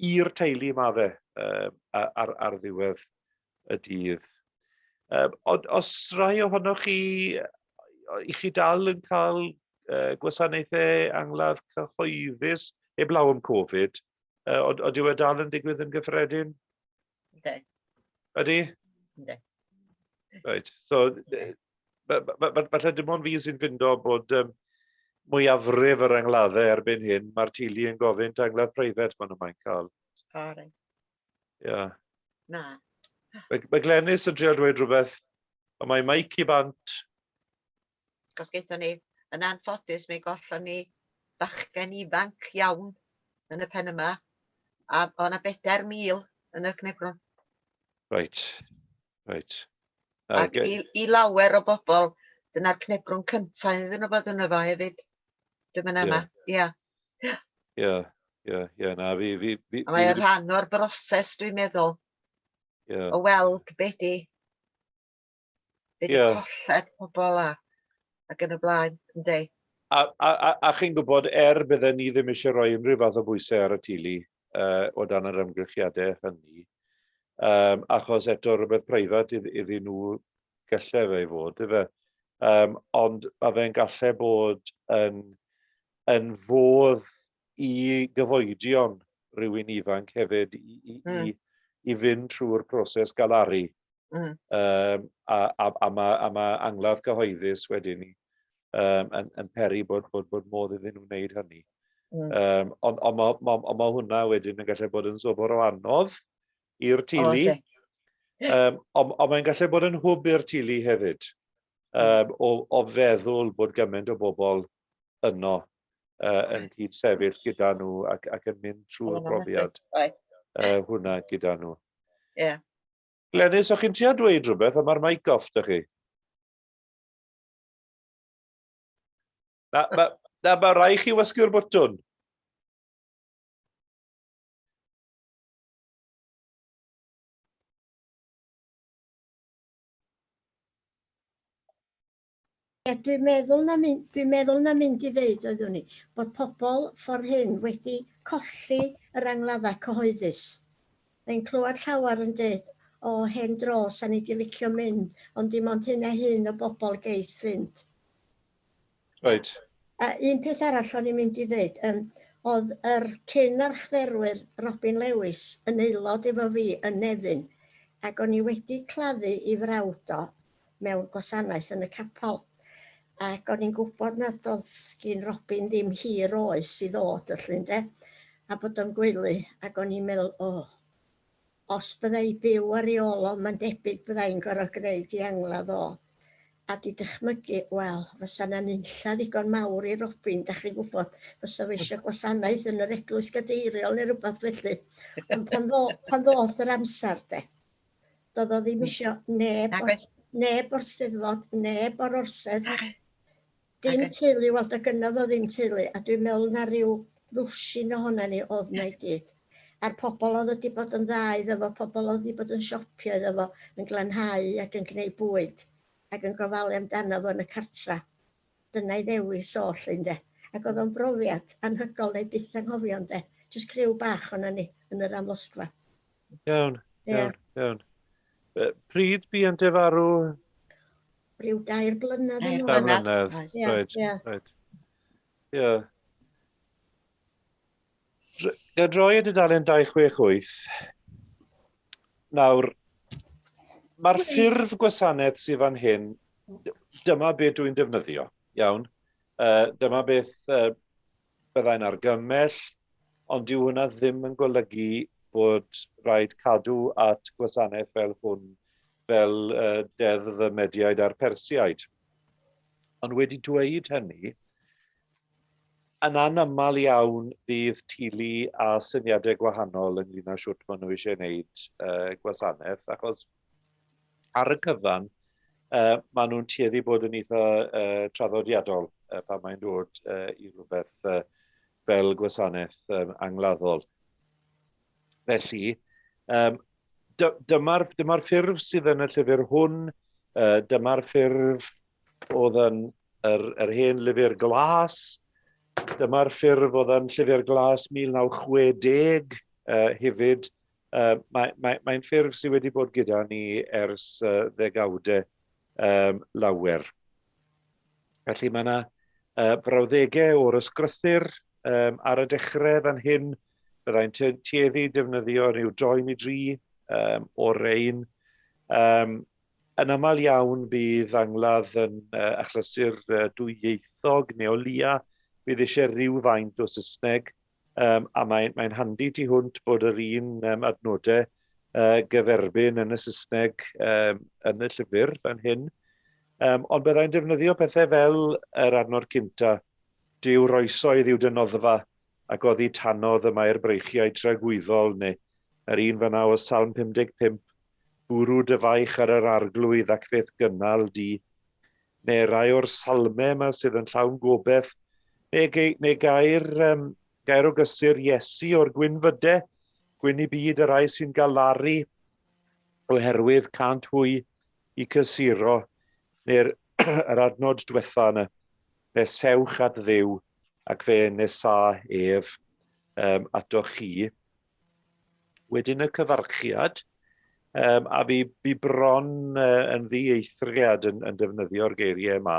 Speaker 1: i'r teulu ma fe um, ar, ar ddiwedd y dydd. Um, ond os rai ohonoch chi, i chi dal yn cael uh, gwasanaethau angladd cyhoeddus, heblaw am Covid, uh, ond yw e dal yn digwydd yn gyffredin?
Speaker 2: Yndi.
Speaker 1: Ydy?
Speaker 2: Yndi.
Speaker 1: Right, so falle dim ond fi sy'n ffindo bod um, mwyafrif yr angladdau erbyn hyn, mae'r teulu yn gofyn ta angladd preifat maen nhw'n mae'n cael.
Speaker 2: O, reit.
Speaker 1: Ie. Yeah.
Speaker 2: Na.
Speaker 1: Mae, mae Glenys yn trio dweud rhywbeth, ond mae Mike i bant.
Speaker 2: Cos gaethon ni, yn anffodus, mi gollon ni bachgen ifanc iawn yn y pen yma, a o' 'na 4,000 yn y cnebrwn.
Speaker 1: Reit, reit.
Speaker 2: Ac i, i lawer o bobl, dyna'r cnebrwn cyntaf iddyn nhw fod yno fo hefyd. Dwi'n mynd yma, ia.
Speaker 1: Ie, ie, ie, na, fi... fi, fi
Speaker 2: A mae o'n rhan o'r broses, dwi'n meddwl.
Speaker 1: Yeah.
Speaker 2: O weld be di, be di yeah. colled pobl a, ac yn y blaen, ynddi.
Speaker 1: A, a, a, a chi'n gwybod, er bydden ni ddim eisiau rhoi unrhyw fath o bwysau ar y teulu uh, o dan yr amgylchiadau hynny, um, achos eto rhywbeth preifat iddyn nhw gallai fe i fod, ife? Um, ond mae fe'n gallu bod yn, yn fodd i gyfoedion rhywun ifanc hefyd i, i, mm. i, i fynd trwy'r proses galaru. Mm. Um, a, a, a, mae, a mae angladd cyhoeddus wedyn ni um, yn, yn peri bod, bod, bod modd iddyn nhw wneud hynny. Mm. Um, ond on, ma, ma, on ma hwnna wedyn yn gallu bod yn sobor o anodd i'r teulu. Oh, okay. um, ond on mae'n gallu bod yn hwb i'r teulu hefyd, um, o, o feddwl bod gymaint o bobl yno uh, yn cyd-sefyll gyda nhw ac, ac yn mynd trwy'r brofiad uh, hwnna gyda nhw.
Speaker 2: Ie. Yeah.
Speaker 1: Glenys, o'ch chi'n trio dweud rhywbeth, a mae'r mic off, da chi? Na, ma, na, mae rai chi wasgu'r botwn.
Speaker 10: Ie, dwi'n meddwl na mynd, dwi'n meddwl na mynd i ddeud oeddwn i, bod pobl ffordd hyn wedi colli yr angladdau cyhoeddus. Mae'n clywed llawer yn dweud, o, hen dro, sa ni di licio mynd, ond dim ond hyn a hyn o bobl geith fynd.
Speaker 1: Reit.
Speaker 10: A un peth arall o'n i'n mynd i ddeud, um, oedd yr cyn archdderwydd Robin Lewis yn aelod efo fi yn Nefyn, ac o'n i wedi claddu i frawd o mewn gwasanaeth yn y capel. Ac o'n i'n gwybod nad oedd gin Robin ddim hir oes i ddod felly ynde, a bod o'n gwylu, ac o'n i'n meddwl, o, os bydda i byw ar ei ôl o, mae'n debyg bydda i'n gorfod gwneud i angladd o. A di dychmygu, wel, fysa 'na nunlla ddigon mawr i Robin, da chi'n gwybod, fysa fo eisiau gwasanaeth yn yr eglwys gadeiriol neu rhywbeth felly. Ond pan, ddo, pan ddoth yr amser, de, doedd o ddim isio neb, o'r, neb o'r steddfod, neb o'r orsedd, dim teulu, wel, do gynno fo ddim teulu, a dwi'n meddwl na rhyw ddwsin ohona ni oedd na i gyd. A'r pobl oedd wedi bod yn dda iddo fo, pobl oedd wedi bod yn siopio iddo fo, yn glanhau ac yn gwneud bwyd, ac yn gofalu amdano fo yn y cartra. Dyna'i ddewis o 'lly ynde. Ac oedd o'n brofiad anhygoel neu byth anghofio ynde. Jyst criw bach o'na ni yn yr amlosgfa.
Speaker 1: Iawn, iawn, iawn. Pryd bu ynte farw?
Speaker 10: Rhyw dair blynedd yn
Speaker 1: ôl. Dair blynedd, reit, reit. Ie. Ga droi y dudalen 268. Nawr, mae'r ffurf gwasanaeth sydd fan hyn, dyma beth dwi'n defnyddio, iawn. Dyma beth byddai'n argymell, ond dyw hwnna ddim yn golygu bod rhaid cadw at gwasanaeth fel hwn, fel deddf y Mediaid a'r Persiaid. Ond wedi dweud hynny, yn anaml iawn fydd teulu a syniadau gwahanol ynglyn â siwt maen nhw eisiau gwneud gwasanaeth, achos ar y cyfan, maen nhw'n tueddu bod yn eitha traddodiadol pan mae'n dod i rhywbeth fel gwasanaeth angladdol. Felly, dyma'r dyma ffurf sydd yn y llyfr hwn, dyma'r ffurf oedd yn yr, yr hen lyfr glas. Dyma'r ffurf oedd yn llyfr glas 1960 hefyd. Mae'n mae, mae ffurf sydd wedi bod gyda ni ers ddegawdau lawer. Felly mae yna brawddegau o'r ysgrythyr ar y dechrau fan hyn. Byddai'n tueddu defnyddio rhyw doi neu dri o'r rein. Yn aml iawn bydd angladd yn achlysur dwyieithog neu o leia bydd eisiau rhyw faint o Saesneg a mae'n mae handi tu hwnt bod yr un adnodau gyferbyn yn y Saesneg yn y llyfr fan hyn. Ond byddai'n defnyddio pethau fel yr adnod cynta, Duw'r oesoedd yw dy noddfa, ac oddi tanodd y mae'r breichiau tragwyddol, neu yr un fan'na o Salm 55, Bwrw dy faich ar yr Arglwydd ac fe'th gynnal di. Neu rai o'r salmau yma sydd yn llawn gobeith, neu, neu gair, gair o gysur Iesu o'r gwynfyde, gwyn i byd y rai sy'n galaru oherwydd cânt hwy i cysuro, neu'r yr adnod diwetha yna, nesewch at Dduw ac fe nesâ ef atoch chi. Wedyn y cyfarchiad, a fi, fi bron yn ddieithriad yn, yn defnyddio'r geiriau yma.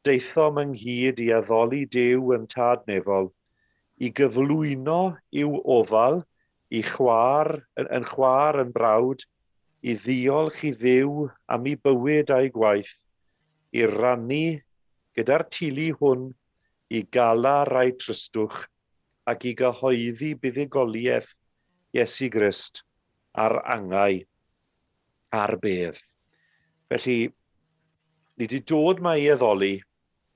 Speaker 1: Daethom ynghyd i addoli Duw yn Tad Nefol, i gyflwyno i'w ofal, i chwaer, yn, yn chwaer, yn brawd, i ddiolch i Dduw am ei bywyd a'i gwaith, i rannu gyda'r teulu hwn i galar rai tristwch ac i gyhoeddi buddugoliaeth Iesu Grist ar angau a'r bedd. Felly, ni wedi dod mae i addoli,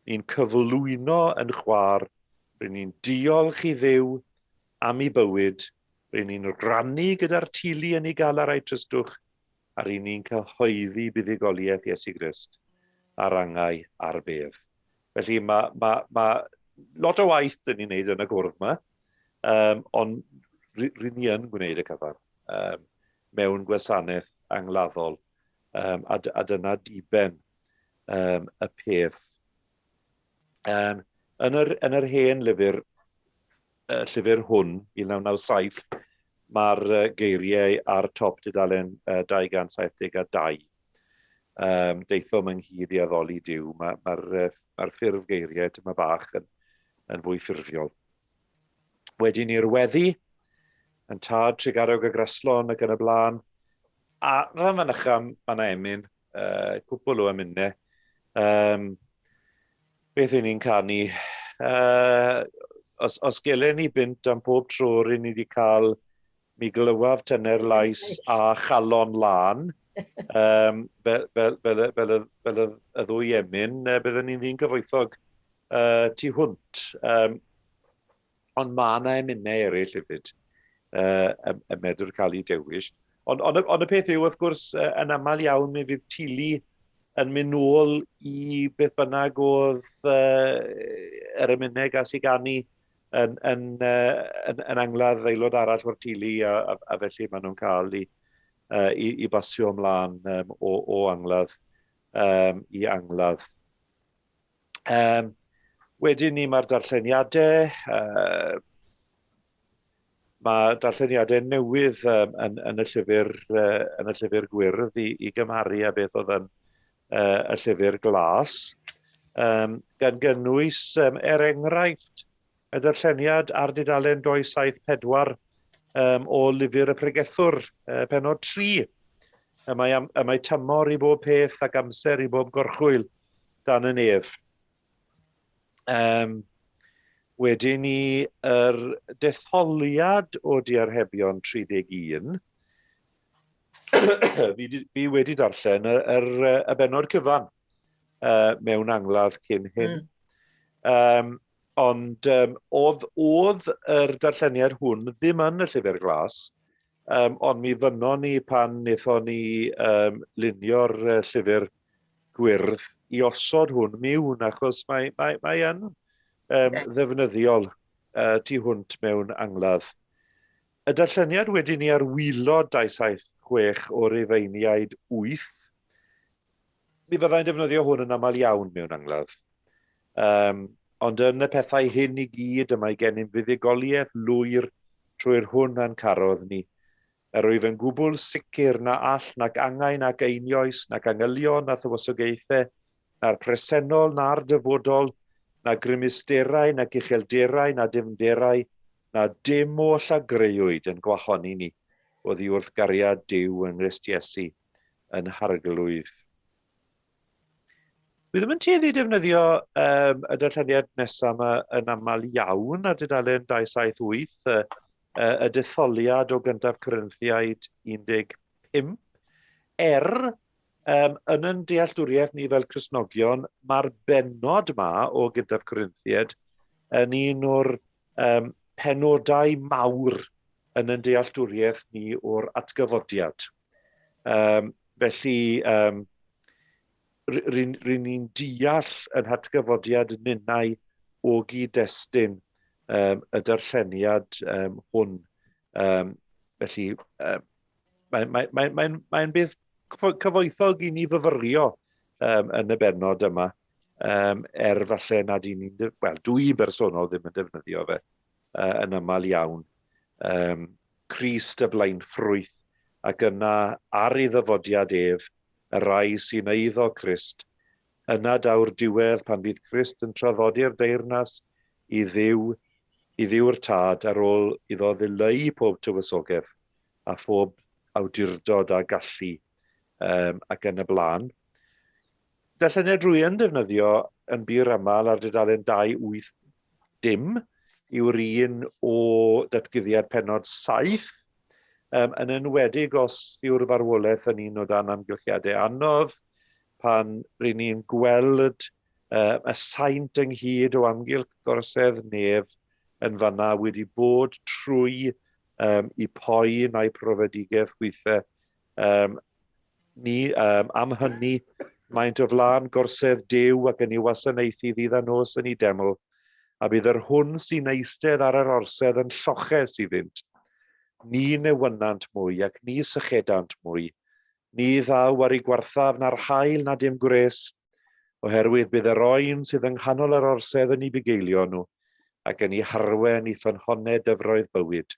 Speaker 1: ni'n cyflwyno yn chwaer, rydyn ni'n diolch i Dduw am ei bywyd, rydyn ni'n rhannu gyda'r teulu yn ei galar a'i tristwch, a ry'n ni'n cyhoeddi buddugoliaeth Iesu Grist ar angau a'r bedd. Felly mae, mae, mae lot o waith dyn ni'n neud yn y gwrdd yma, ond rydyn ni yn gwneud y cyfan mewn gwasanaeth angladdol, a, a dyna diben y peth. Yn, yr, yn yr hen lyfr, llyfr hwn, 1997, mae'r geiriau ar top tudalen 272. Deithom ynghyd i addoli Duw. Mae'r ma, ma, ma ffurf geiriau tyma bach yn, yn fwy ffurfiol. Wedyn i'r weddi, yn tad trugarog y graslon ac yn y blaen. A rhan fynycha, mae yna emyn, cwpl o emynau. Beth y'n ni'n canu? Os, os gelen ni bunt am pob tro rŷn ni wedi cael mi glywaf tyner lais a chalon lân, um, fel, fel, fel, fel, y, fel y, y ddwy emyn, byddwn ni'n ddyn gyfoethog tu hwnt. Um, ond mae yna emynau eraill hefyd y, y medr cael eu dewis. Ond, on, on y peth yw, wrth gwrs, yn aml iawn mi fydd teulu yn mynd nôl i beth bynnag oedd yr emynau gas i ganu yn, yn, uh, yn, yn angladd aelod arall o'r teulu a, a, a felly maen nhw'n cael i, uh, i, i basio ymlaen um, o, o angladd um, i angladd. Um, wedyn ni mae'r darlleniadau, uh, mae darlleniadau newydd um, yn, yn, y llyfr, uh, yn y llyfr gwyrdd i, i gymharu â beth oedd yn uh, y llyfr glas, um, gan gynnwys, um, er enghraifft, y darlleniad ar dudalen 274 um, o lyfr y pregethwr, uh, penod 3. Y mae, am, y mae tymor i bob peth ac amser i bob gorchwyl dan y nef. Um, wedyn ni yr detholiad o diarhebion 31, fi, fi wedi darllen y, yr, y benod cyfan mewn angladd cyn hyn. Mm. Um, ond um, oedd, oedd yr darlleniad hwn ddim yn y llyfr glas, um, ond mi fynnon ni pan wnaethon ni um, lunio'r uh, llyfr gwyrdd i osod hwn miwn, achos mae, mae, mae yn um, ddefnyddiol uh, tu hwnt mewn angladd. Y darlleniad wedyn ni ar wylod 276 o Rufeiniaid 8. Mi fyddai'n defnyddio hwn yn aml iawn mewn angladd. Um, ond yn y pethau hyn i gyd y mae gennym fuddugoliaeth lwyr trwy'r hwn a'n carodd ni. Yr wyf yn gwbl sicr na all nac angau nac einioes nac angylion na thywysogaethau na'r presennol na'r dyfodol na grymusterau nac uchelderau na dyfnderau na dim oll a greuwyd yn gwahoni ni oddi wrth gariad Duw yng Nghrist Iesu yn Harglwydd. Dwi ddim yn tueddu defnyddio um, y darlleniad nesaf yma yn aml iawn ar dudalen 278, y, y, y detholiad o gyntaf Corinthiaid 15. Er, um, yn yn dealltwriaeth ni fel Cristnogion, mae'r bennod yma o gyntaf Corinthiaid yn un o'r um, penodau mawr yn yn dealltwriaeth ni o'r atgyfodiad. Um, felly, um, rŷn ry ni'n deall yn hatgyfodiad ninnau o gyd-destun um, y darlleniad um, hwn. Um, felly, um, mae'n mae, mae, mae, mae beth cyfoethog i ni fyfyrio um, yn y bennod yma, um, er falle nad i ni'n, wel, dwi bersonol ddim yn defnyddio fe uh, yn aml iawn. Um, Crist y blaenffrwyth, ac yna ar ei ddyfodiad ef, y rhai sy'n eiddo Crist. Yna daw'r diwedd pan fydd Crist yn traddodi'r deyrnas i Dduw, i Dduw'r Tad, ar ôl iddo ddileu pob tywysogaeth a phob awdurdod a gallu, um, ac yn y blaen. Darlleniad rwy yn defnyddio yn bur aml ar dudalen 280 yw'r un o ddatguddiad pennod 7, um, yn enwedig os yw'r farwolaeth yn un o dan amgylchiadau anodd, pan ry'n ni'n gweld uh, y saint ynghyd o amgylch gorsedd nef yn fanna wedi bod trwy um, i poen a'i profedigaeth weithiau Um, ni, um, am hynny, maent o flaen gorsedd Duw ac yn ei wasanaethu ddydd a nos yn ei deml, a bydd yr hwn sy'n eistedd ar yr orsedd yn lloches iddynt. Ni newynant mwy ac ni sychedant mwy. Ni ddaw ar ei gwarthaf na'r haul na dim gwres, oherwydd bydd yr oen sydd yng nghanol yr orsedd yn ei bugeilio nhw, ac yn ei harwen i ffynhonnau dyfroedd bywyd.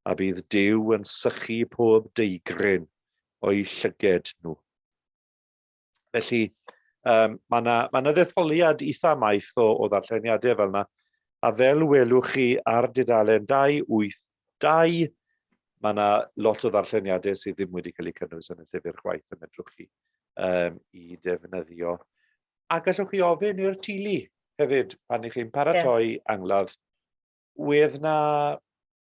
Speaker 1: a bydd Duw yn sychu pob deigryn o'i llyged nhw. Felly, um, mae yna ma na ddetholiad eitha maith o, o ddarlleniadau fel yna, a fel welwch chi ar dudalen 282, mae yna lot o ddarlleniadau sydd ddim wedi cael eu cynnwys yn y llyfr chwaith y medrwch chi um, i defnyddio. A gallwch chi ofyn i'r teulu hefyd, pan i chi'n paratoi yeah. angladd, wedd na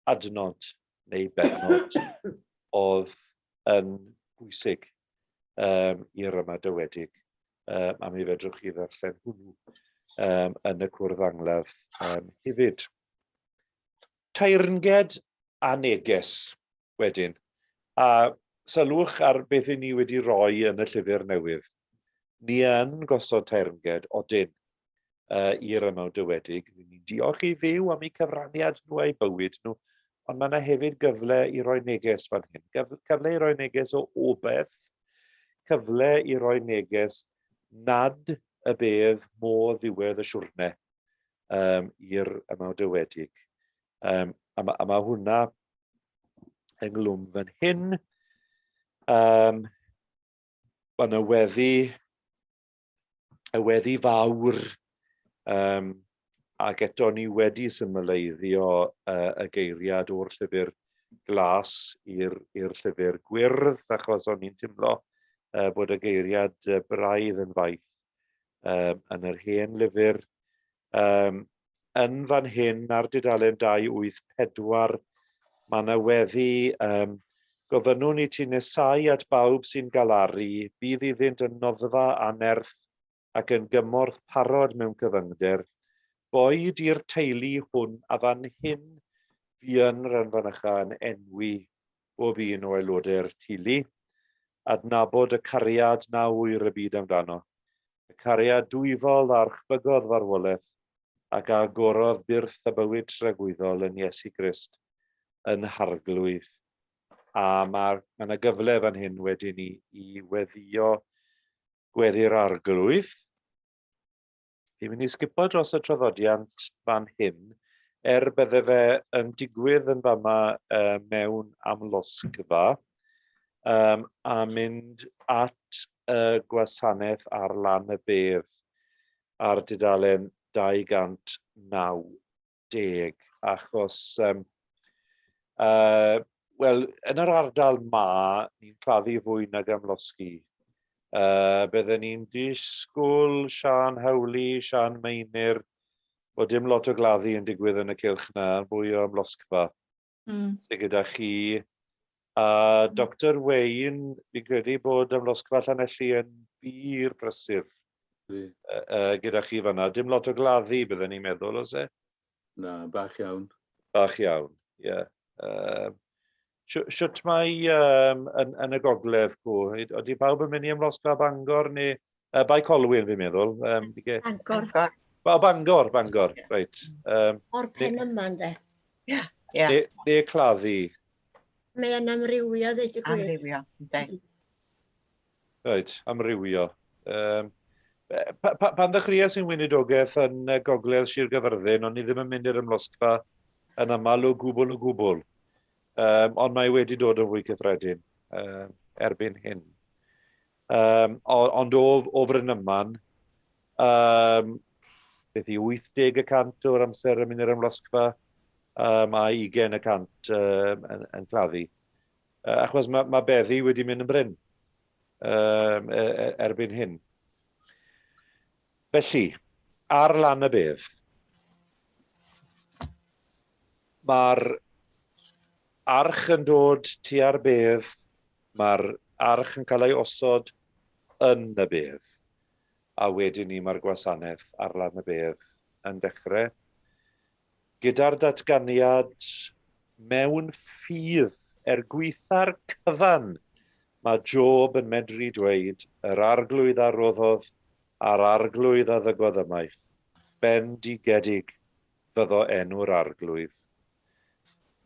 Speaker 1: adnod neu bennod oedd yn bwysig um, i'r ymadawedig, um, a mi fedrwch chi ddarllen hwnnw um, yn y cwrdd angladd um, hefyd. Teyrnged a neges wedyn. A sylwch ar beth i ni wedi roi yn y llyfr newydd. Ni yn gosod teyrnged odyn uh, i'r ymawdywedig. Ni'n diolch i Dduw am eu cyfraniad nhw a'u bywyd nhw, ond mae yna hefyd gyfle i roi neges fan hyn. Cyfle i roi neges o obeith, cyfle i roi neges nad y bedd mo ddiwedd y siwrne um, i'r ymawdywedig. Um, a, ma, a mae hwnna ynglwm fan hyn. Um, mae yna weddi, y weddi fawr, um, ac eto ni wedi symleiddio uh, y geiriad o'r llyfr glas i'r llyfr gwyrdd, achos o'n i'n teimlo uh, bod y geiriad uh, braidd yn faith um, yn yr hen lyfr. Um, yn fan hyn ar dudalen 284, mae yna weddi um, gofynnwn i ti nesau at bawb sy'n galaru, bydd iddynt yn noddfa a nerth ac yn gymorth parod mewn cyfyngder. Boed i'r teulu hwn a fan hyn fi yn rhan fanycha yn enwi bob un o aelodau'r teulu, adnabod y cariad na ŵyr y byd amdano, y cariad dwyfol a archfygodd farwolaeth ac a agorodd byrth y bywyd tragwyddol yn Iesu Grist yn Harglwydd. A mae ma yna gyfle fan hyn wedyn i, i weddio gweddi'r Arglwydd. Fi'n mynd i sgipo dros y traddodiant fan hyn, er bydde fe yn digwydd yn fama uh, mewn amlosgfa, um, a mynd at y gwasanaeth ar lan y bedd ar dudalen 290, achos um, uh, wel, yn yr ardal ma, ni'n claddu fwy nag amlosgi. Uh, bydden ni'n disgwyl Sian Howley, Sian Meinir, bod dim lot o gladdu yn digwydd yn y cylch na, fwy o amlosgfa sydd gyda chi. A Dr Wayne, fi'n credu bod amlosgfa Llanelli yn bur brysur uh, gyda chi fanna. Dim lot o gladdu, bydden ni'n meddwl, oes e?
Speaker 5: Na, bach iawn.
Speaker 1: Bach iawn, ie. Yeah. Shwt mae um, yn, yn y gogledd, cw? Ydy pawb yn mynd i ymlosgfa Bangor neu... Bae Colwyn, fi'n meddwl. Um,
Speaker 10: Bangor.
Speaker 1: O, Bangor, Bangor, yeah. reit.
Speaker 10: O'r pen yma, ynddo.
Speaker 2: Ie, yeah, ie. Yeah.
Speaker 1: Neu, neu claddu.
Speaker 10: Mae yn amrywio, dweud y gwir.
Speaker 2: Amrywio, ynddo.
Speaker 1: Reit, amrywio. Um, pa, pa, pan ddechreuais i'n weinidogaeth yn gogledd Sir Gaerfyrddin, o'n i ddim yn mynd i'r ymlosgfa yn aml o gwbl o gwbl. Um, ond mae wedi dod yn fwy cyffredin um, erbyn hyn. Um, ond o, o Frynaman, um, beth i 80% o'r amser yn mynd i'r ymlosgfa, um, a 20% um, yn, yn claddu. Achos mae, mae beddi wedi mynd yn brin um, erbyn hyn. Felly, ar lan y bedd, mae'r arch yn dod tua'r bedd, mae'r arch yn cael ei osod yn y bedd, a wedyn ni mae'r gwasanaeth ar lan y bedd yn dechrau. Gyda'r datganiad mewn ffydd er gwaetha'r cyfan, mae Job yn medru dweud, Yr Arglwydd a roddodd, a'r Arglwydd a ddygodd ymaith, bendigedig fyddo enw'r Arglwydd.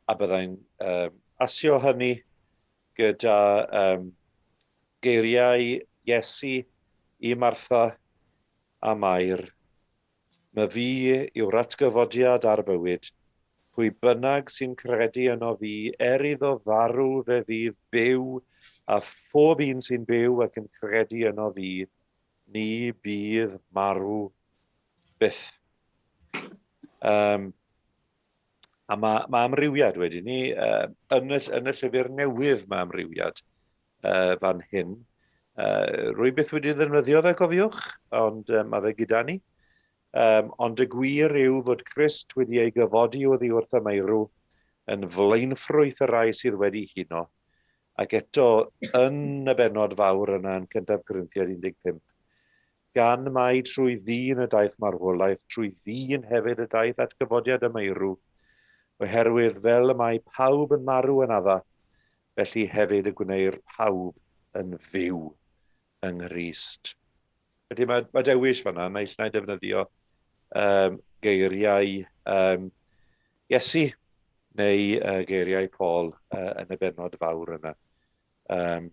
Speaker 1: A byddai'n um, asio hynny gyda um, geiriau Iesu i Martha a Mair, My fi yw'r atgyfodiad a'r bywyd. Pwy bynnag sy'n credu yno fi, er iddo farw fe fydd byw, a phob un sy'n byw ac yn credu yno fi, ni bydd marw byth. Um, a mae, mae amrywiad wedyn ni, uh, yn, y, yn y llyfr newydd mae amrywiad uh, fan hyn. Rwy byth wedi ddefnyddio fe, cofiwch, ond uh, mae fe gyda ni. Um, ond y gwir yw fod Crist wedi ei gyfodi oddi wrth y meirw yn flaenffrwyth y rhai sydd wedi huno. Ac eto, yn y bennod fawr yna yn cyntaf Corinthiaid 15, gan mai trwy ddyn y daeth marwolaeth, trwy ddyn hefyd y daeth atgyfodiad y meirw, oherwydd fel y mae pawb yn marw yn adda, felly hefyd y gwneir pawb yn fyw yng Nghrist. Felly mae, mae dewis fanna, naill nai defnyddio um, geiriau um, Iesu neu uh, geiriau Paul uh, yn y bennod fawr yna um,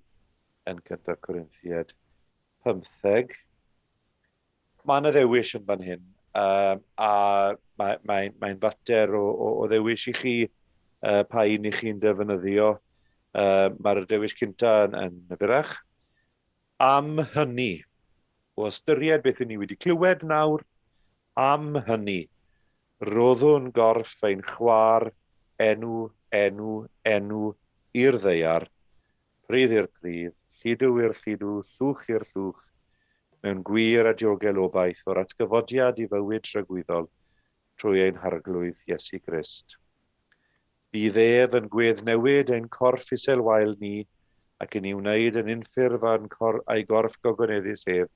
Speaker 1: yn cyntaf Corinthiad 15. Mae yna ddewis yn fan hyn, um, a mae'n mae, mae fater o, o, o ddewis i chi uh, pa un i chi'n defnyddio. Uh, Mae'r dewis cynta yn, yn fyrrach. Am hynny, o ystyried beth ni wedi clywed nawr, am hynny, roddwn gorff ein chwaer enw, enw, enw i'r ddaear, pridd i'r pridd, lludw i'r lludw, llwch i'r llwch, mewn gwir a diogel obaith o'r atgyfodiad i fywyd tragwyddol trwy ein Harglwydd Iesu Grist. Bydd ef yn gweddnewid ein corff isel wael ni ac yn ei wneud yn unffurf â'n cor a'i gorff gogoneddus ef,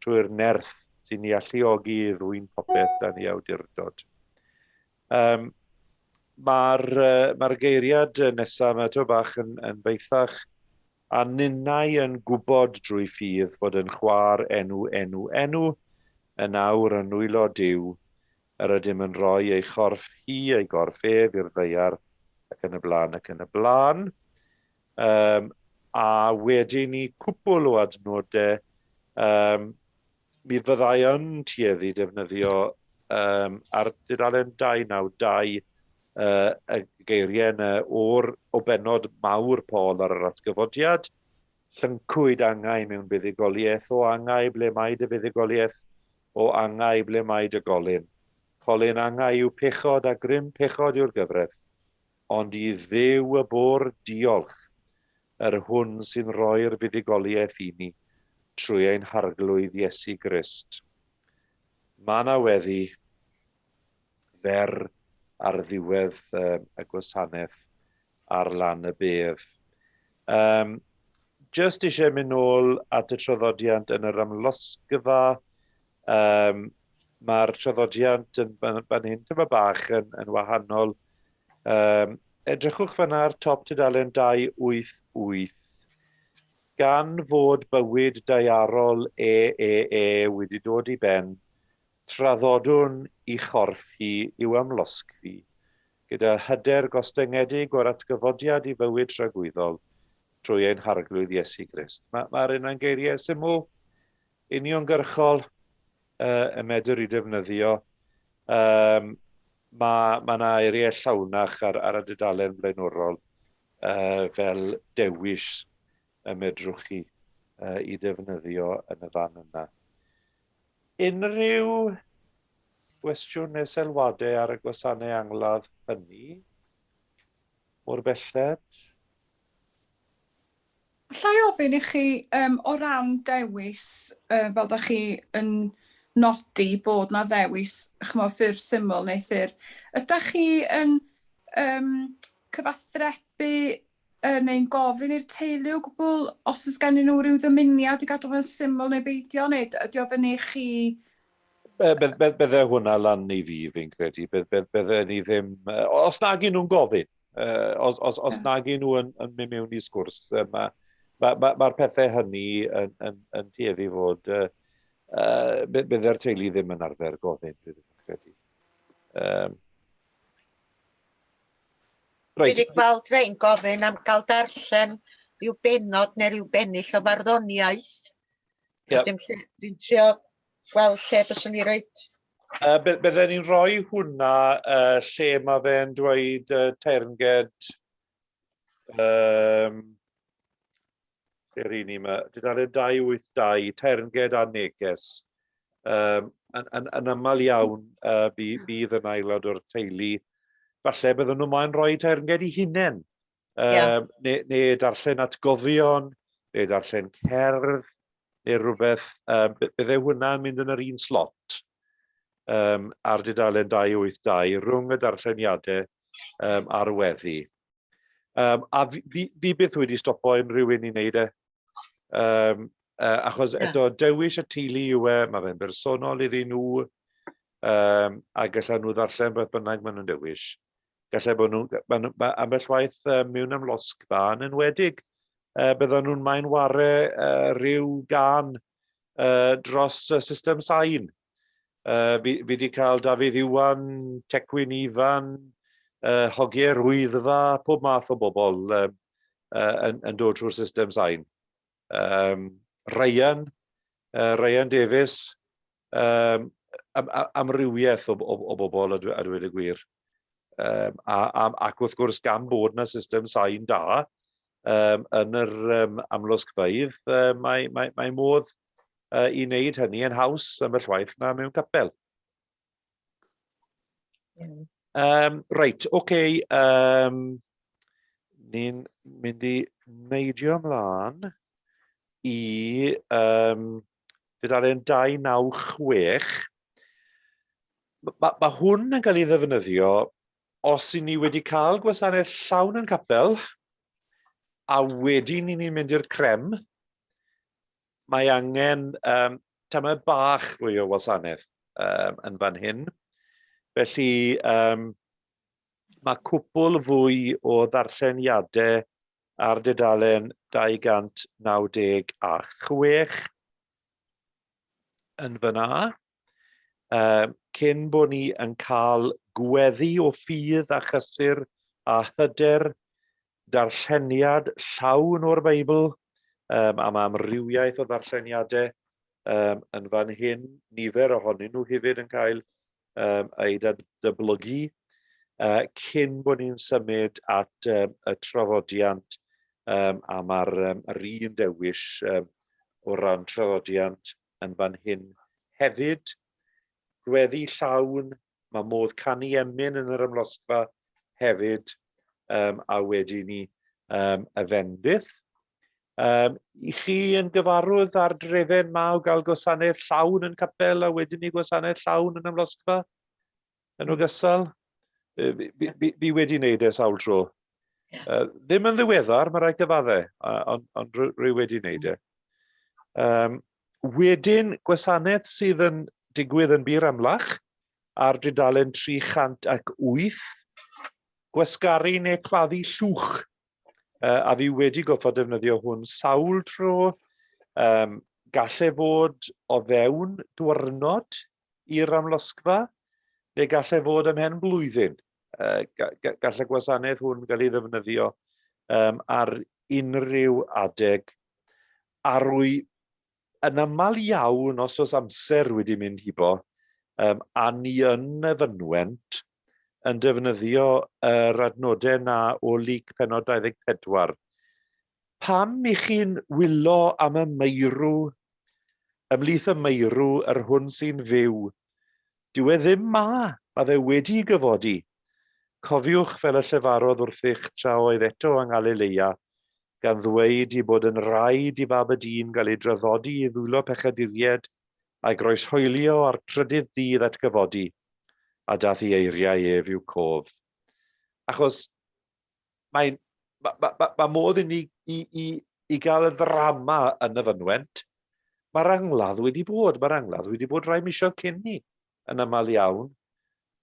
Speaker 1: trwy'r nerth sy'n ei alluogi i ddwyn popeth dan ei awdurdod. Um, Mae'r uh, mae geiriad nesaf yma to bach yn, yn feithach, a ninnau yn gwybod drwy ffydd fod yn chwaer enw, enw, enw, yn awr yn nwylo Duw, yr ydym yn rhoi ei chorff hi, ei gorff ef i'r ddaear, ac yn y blaen, ac yn y blaen. Um, a wedyn ni cwpl o adnodau um, mi fyddai yn tueddu defnyddio um, ar dudalen 292 uh, y geiriau yna o'r, o bennod mawr Paul ar yr atgyfodiad, llyncwyd angau mewn buddugoliaeth, o angau ble mae dy fuddugoliaeth, o angau ble mae dy golyn. Colyn angau yw pechod a grym pechod yw'r gyfraith, ond i Dduw y bo'r diolch, yr hwn sy'n rhoi'r fuddugoliaeth i ni trwy ein Harglwydd Iesu Grist. Mae yna weddi fer ar ddiwedd y gwasanaeth ar lan y bedd. Um, just eisiau mynd nôl at y traddodiant yn yr amlosgfa. Um, Mae'r traddodiant yn fan hyn, tyma bach yn, yn wahanol. Um, edrychwch fanna ar top tudalen 288. Gan fod bywyd daearol EEE wedi dod i ben, traddodwn i chorff hi i'w amlosgfi, gyda hyder gostyngedig o'r atgyfodiad i fywyd tragwyddol trwy ein Harglwydd Iesu Grist. Mae'r ma, ma yna'n geiriau syml, uniongyrchol, uh, y medr i defnyddio. Um, mae ma yna eiriau llawnach ar, ar y dudalen blaenorol uh, fel dewis y medrwch chi uh, i ddefnyddio yn y fan yna. Unrhyw gwestiwn neu sylwadau ar y gwasanaeth angladd hynny? Mor belled?
Speaker 7: Alla i ofyn i chi um, o ran dewis, uh, fel da chi yn nodi bod na ddewis, chymod, ffurf syml neu ffurf, ydych chi yn um, cyfathrebu uh, neu'n gofyn i'r teulu o gwbl os oes gennyn nhw rhyw ddymuniad i gadw fo'n syml neu beidio, neu ydy o fyny chi?
Speaker 1: Bydde hwnna lan i fi, fi'n credu. Bydde ni ddim... Os nag nhw'n gofyn, Uh, os os, os yeah. nag nhw yn, yn mynd mewn i sgwrs, uh, mae'r ma, ma, ma pethau hynny yn, yn, yn tueddu fod, uh, uh, bydde'r teulu ddim yn arfer gofyn, dwi ddim yn credu. Um,
Speaker 2: right. Dwi wedi gweld rei'n gofyn am gael darllen rhyw benod neu rhyw bennill o farddoniaeth. Yep. Dwi'n trio gweld lle byswn i roed
Speaker 1: Uh, bydden ni'n rhoi hwnna uh, lle mae fe'n dweud uh, teyrnged um, lle un i yma, dudalen 282, teyrnged a neges. Um, yn, yn, yn aml iawn uh, bydd yn aelod o'r teulu. Falle bydden nhw moyn rhoi teyrnged i hunain. Um, yeah. neu, neu darllen atgofion, neu darllen cerdd, neu rhywbeth, um, bydde hwnna'n mynd yn yr un slot. um, ar dudalen 282 rhwng y darlleniadau um, a'r weddi. Um, a fi, fi, fi byth wedi stopo unrhyw un i wneud e. Um, achos yeah. eto, dewis y teulu yw e, mae fe'n bersonol iddyn nhw, um, a gallan nhw ddarllen beth bynnag maen nhw'n dewis. Gallai bod nhw, ma, ma, ambell waith mewn amlosgfa yn enwedig, byddan nhw'n maen ware rhyw gan dros y system sain. Fi, fi wedi cael Dafydd Iwan, Tecwyn Ifan, Hogiau'r Wyddfa, pob math o bobl yn, yn dod trwy'r system sain. Um, Ryan, Ryan Davies, um, am, amrywiaeth o, o, o bobl a, a dweud y gwir. Um, a, a, ac wrth gwrs, gan bod na system sain da um, yn yr um, amlosgfeydd, uh, mae, mae, mae modd uh, i wneud hynny yn haws ambell waith na mewn capel. Um, reit, oce. Okay, um, ni'n mynd i neidio ymlaen i um, dudalen 296. Mae ma hwn yn cael ei ddefnyddio os i ni wedi cael gwasanaeth llawn yn capel a wedyn i ni'n mynd i'r crem, mae angen um, tamed bach fwy o wasanaeth um, yn fan hyn. Felly um, mae cwpl fwy o ddarlleniadau ar dudalen 296 yn fyna, um, cyn bod ni yn cael gweddi o ffydd a chysur a hyder, darlleniad llawn o'r Beibl, um, a mae amrywiaeth o ddarlleniadau um, yn fan hyn, nifer ohonyn nhw hefyd yn cael um, ei datblygu, uh, cyn bod ni'n symud at um, y traddodiant um, a mae'r um, yr un dewis um, o ran traddodiant yn fan hyn hefyd. Gweddi llawn, mae modd canu emyn yn yr ymlosgfa hefyd, um, a wedyn ni um, y fendith. Um, I chi yn gyfarwydd ar drefen ma o gael gwasanaeth llawn yn capel a wedyn ni gwasanaeth llawn yn ymlosgfa? Yn ogystal? Fi, fi, fi, fi wedi wneud e sawl tro. Yeah. Ddim yn ddiweddar, mae rhaid gyfadde, ond on, rwy wedi wneud e. Um, wedyn, gwasanaeth sydd yn digwydd yn bir amlach ar dudalen 308, gwasgaru neu claddu llwch. A fi wedi gorfod defnyddio hwn sawl tro. Um, gallai fod o fewn dwrnod i'r amlosgfa, neu gallai fod ymhen blwyddyn. Uh, gallai gwasanaeth hwn gael ei ddefnyddio um, ar unrhyw adeg. A rwy yn aml iawn os oes amser wedi mynd hibo, um, a ni yn y fynwent yn defnyddio yr adnodau na o Luc penod 24. Pam i chi'n wylo am y meirw, ymhlith y meirw yr hwn sy'n fyw? Dyw e ddim ma, mae fe wedi gyfodi. Cofiwch fel y llefarodd wrthych tra oedd eto yng Ngalileia, gan ddweud ei bod yn rhaid i Fab y Dyn gael ei draddodi i ddwylo pechaduriaid a'i groeshoelio a'r trydydd dydd atgyfodi, a daeth ei eiriau ef i'w cof. Achos mae'n ma, ma, ma, ma modd i ni i, i, i gael y ddrama yn y fynwent. Mae'r angladd wedi bod, mae'r angladd wedi bod rai misoedd cyn ni yn aml iawn,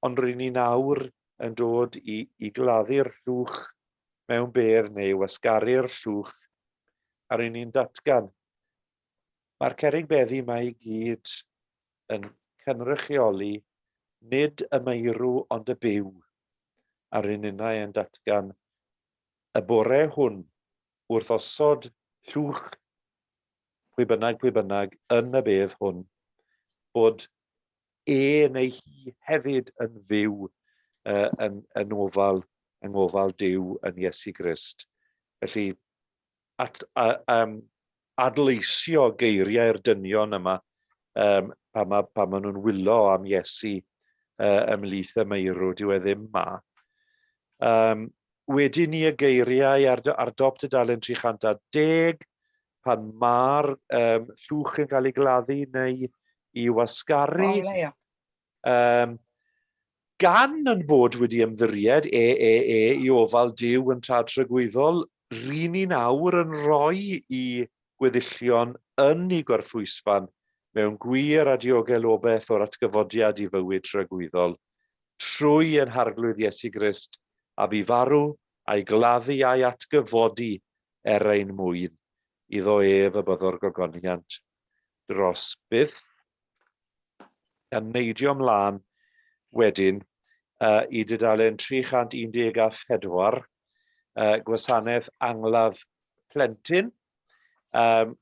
Speaker 1: ond ry'n ni nawr yn dod i, i gladdu'r llwch mewn bedd neu wasgaru'r llwch, a ry'n ni'n datgan. Mae'r cerrig beddi yma i gyd yn cynrychioli nid y meirw ond y byw, a ry'n ninnau yn datgan y bore hwn wrth osod llwch pwy bynnag pwy bynnag yn y bedd hwn, bod e neu hi hefyd yn fyw uh, yn, yn ofal, yng ngofal Duw yn Iesu Grist. Felly, at, a, um, adleisio geiriau'r dynion yma um, pan, ma, pan maen nhw'n wylo am Iesu uh, ymhlith y meirw, dyw e ddim ma. Um, wedyn ni y geiriau ar, ar dop dudalen 310, pan mae'r um, llwch yn cael ei gladdu neu i wasgaru.
Speaker 2: O, leia.
Speaker 1: Um, gan yn bod wedi ymddiried e, e, e, i ofal Duw yn tad tragwyddol, ry'n ni'n awr yn rhoi i gweddillion yn ei gorffwysfan mewn gwir a diogel obeth o'r atgyfodiad i fywyd tragwyddol, trwy ein Harglwydd Iesu Grist, a fu farw, a'i gladdu a'i atgyfodi er ein mwyn, iddo ef y byddo'r gogoniant dros byth. Gan neidio ymlaen wedyn uh, i dudalen 314, uh, gwasanaeth angladd plentyn. Um,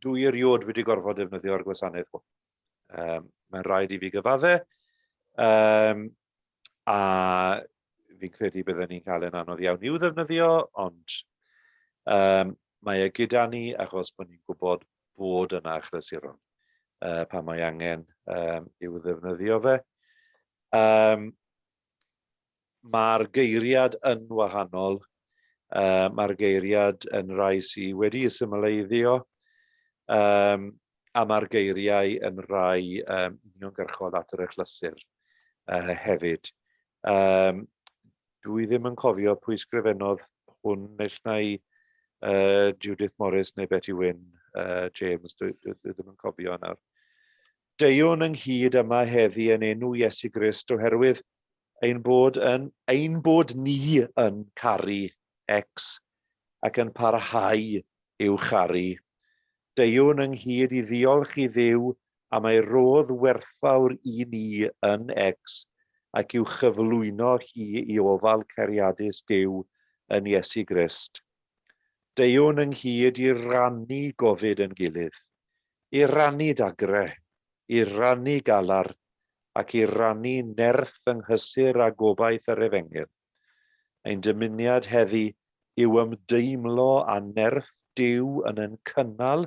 Speaker 1: dwi erioed wedi gorfod defnyddio'r gwasanaeth hwn. Um, mae'n rhaid i fi gyfadde. Um, a fi'n credu bydden ni'n cael e'n anodd iawn i'w ddefnyddio, ond um, mae e gyda ni achos bod ni'n gwybod bod yna achlysuron uh, pan mae angen um, i'w ddefnyddio fe. Um, Mae'r geiriad yn wahanol. Uh, Mae'r geiriad yn rai sydd wedi symleiddio, um, a mae'r geiriau yn rai um, uniongyrchol at yr achlysur uh, hefyd. Um, dwi ddim yn cofio pwy sgrifennodd hwn, naill nai uh, Judith Morris neu Betty Wyn uh, James, dwi, dwi, dwi ddim yn cofio nawr. Deuwn ynghyd yma heddi yn enw Iesu Grist oherwydd ein bod yn, ein bod ni yn caru X ac yn parhau i'w charu. Deuwn ynghyd i ddiolch i Dduw am ei rodd werthfawr i ni yn X ac i'w chyflwyno hi i ofal cariadus Duw yn Iesu Grist. Deuwn ynghyd i rannu gofid yn gilydd, i rannu dagre, i rannu galar, ac i rannu nerth yng nghysur a gobaith yr Efengyl. Ein dymuniad heddi yw ymdeimlo â nerth Duw yn ein cynnal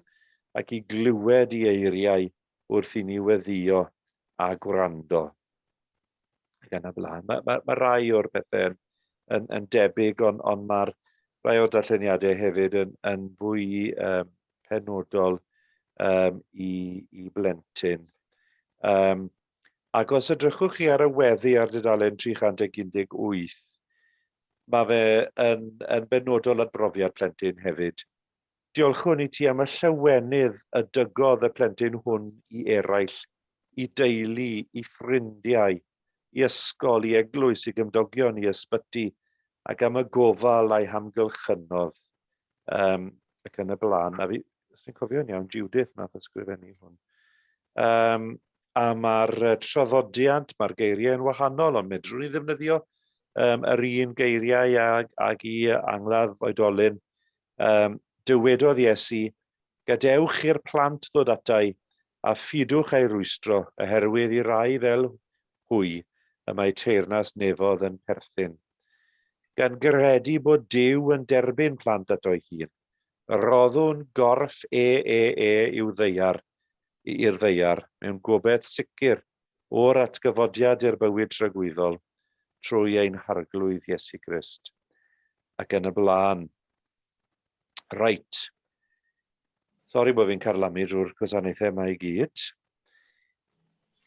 Speaker 1: ac i glywed i eiriau wrth i ni weddïo a gwrando. Ac yn y blaen. Mae, mae, mae rai o'r pethau yn, yn, yn debyg, ond on mae'r rai o'r darlleniadau hefyd yn, yn fwy um, penodol um, i, i blentyn. Um, ac os edrychwch chi ar y weddi ar dudalen 318, mae fe yn, yn benodol at brofiad plentyn hefyd. Diolchwn i ti am y llawenydd y dygodd y plentyn hwn i eraill, i deulu, i ffrindiau, i ysgol, i eglwys, i gymdogion, i ysbyty, ac am y gofal a'i hamgylchynodd. Um, ac yn y blaen. A fi, os ni'n cofio'n iawn, Judith nath ysgrifennu hwn. Um, a mae'r traddodiad, mae'r geiriau yn wahanol, ond medrwn ni ddefnyddio um, yr un geiriau ag, ag i angladd oedolyn. Um, dywedodd Iesu, gadewch i'r plant ddod atai, a phidwch ei rwystro, oherwydd i rai fel hwy y mae teyrnas nefodd yn perthyn. Gan gredu bod Duw yn derbyn plant ato'i hun, roddwn gorff e e e i'w ddeiar, i'r ddeiar, mewn gobaith sicr o'r atgyfodiad i'r bywyd tragwyddol, trwy ein Harglwydd Iesu Grist. Ac yn y blaen. Reit. Sori bod fi'n carlamu drwy'r gwasanaethau yma i gyd.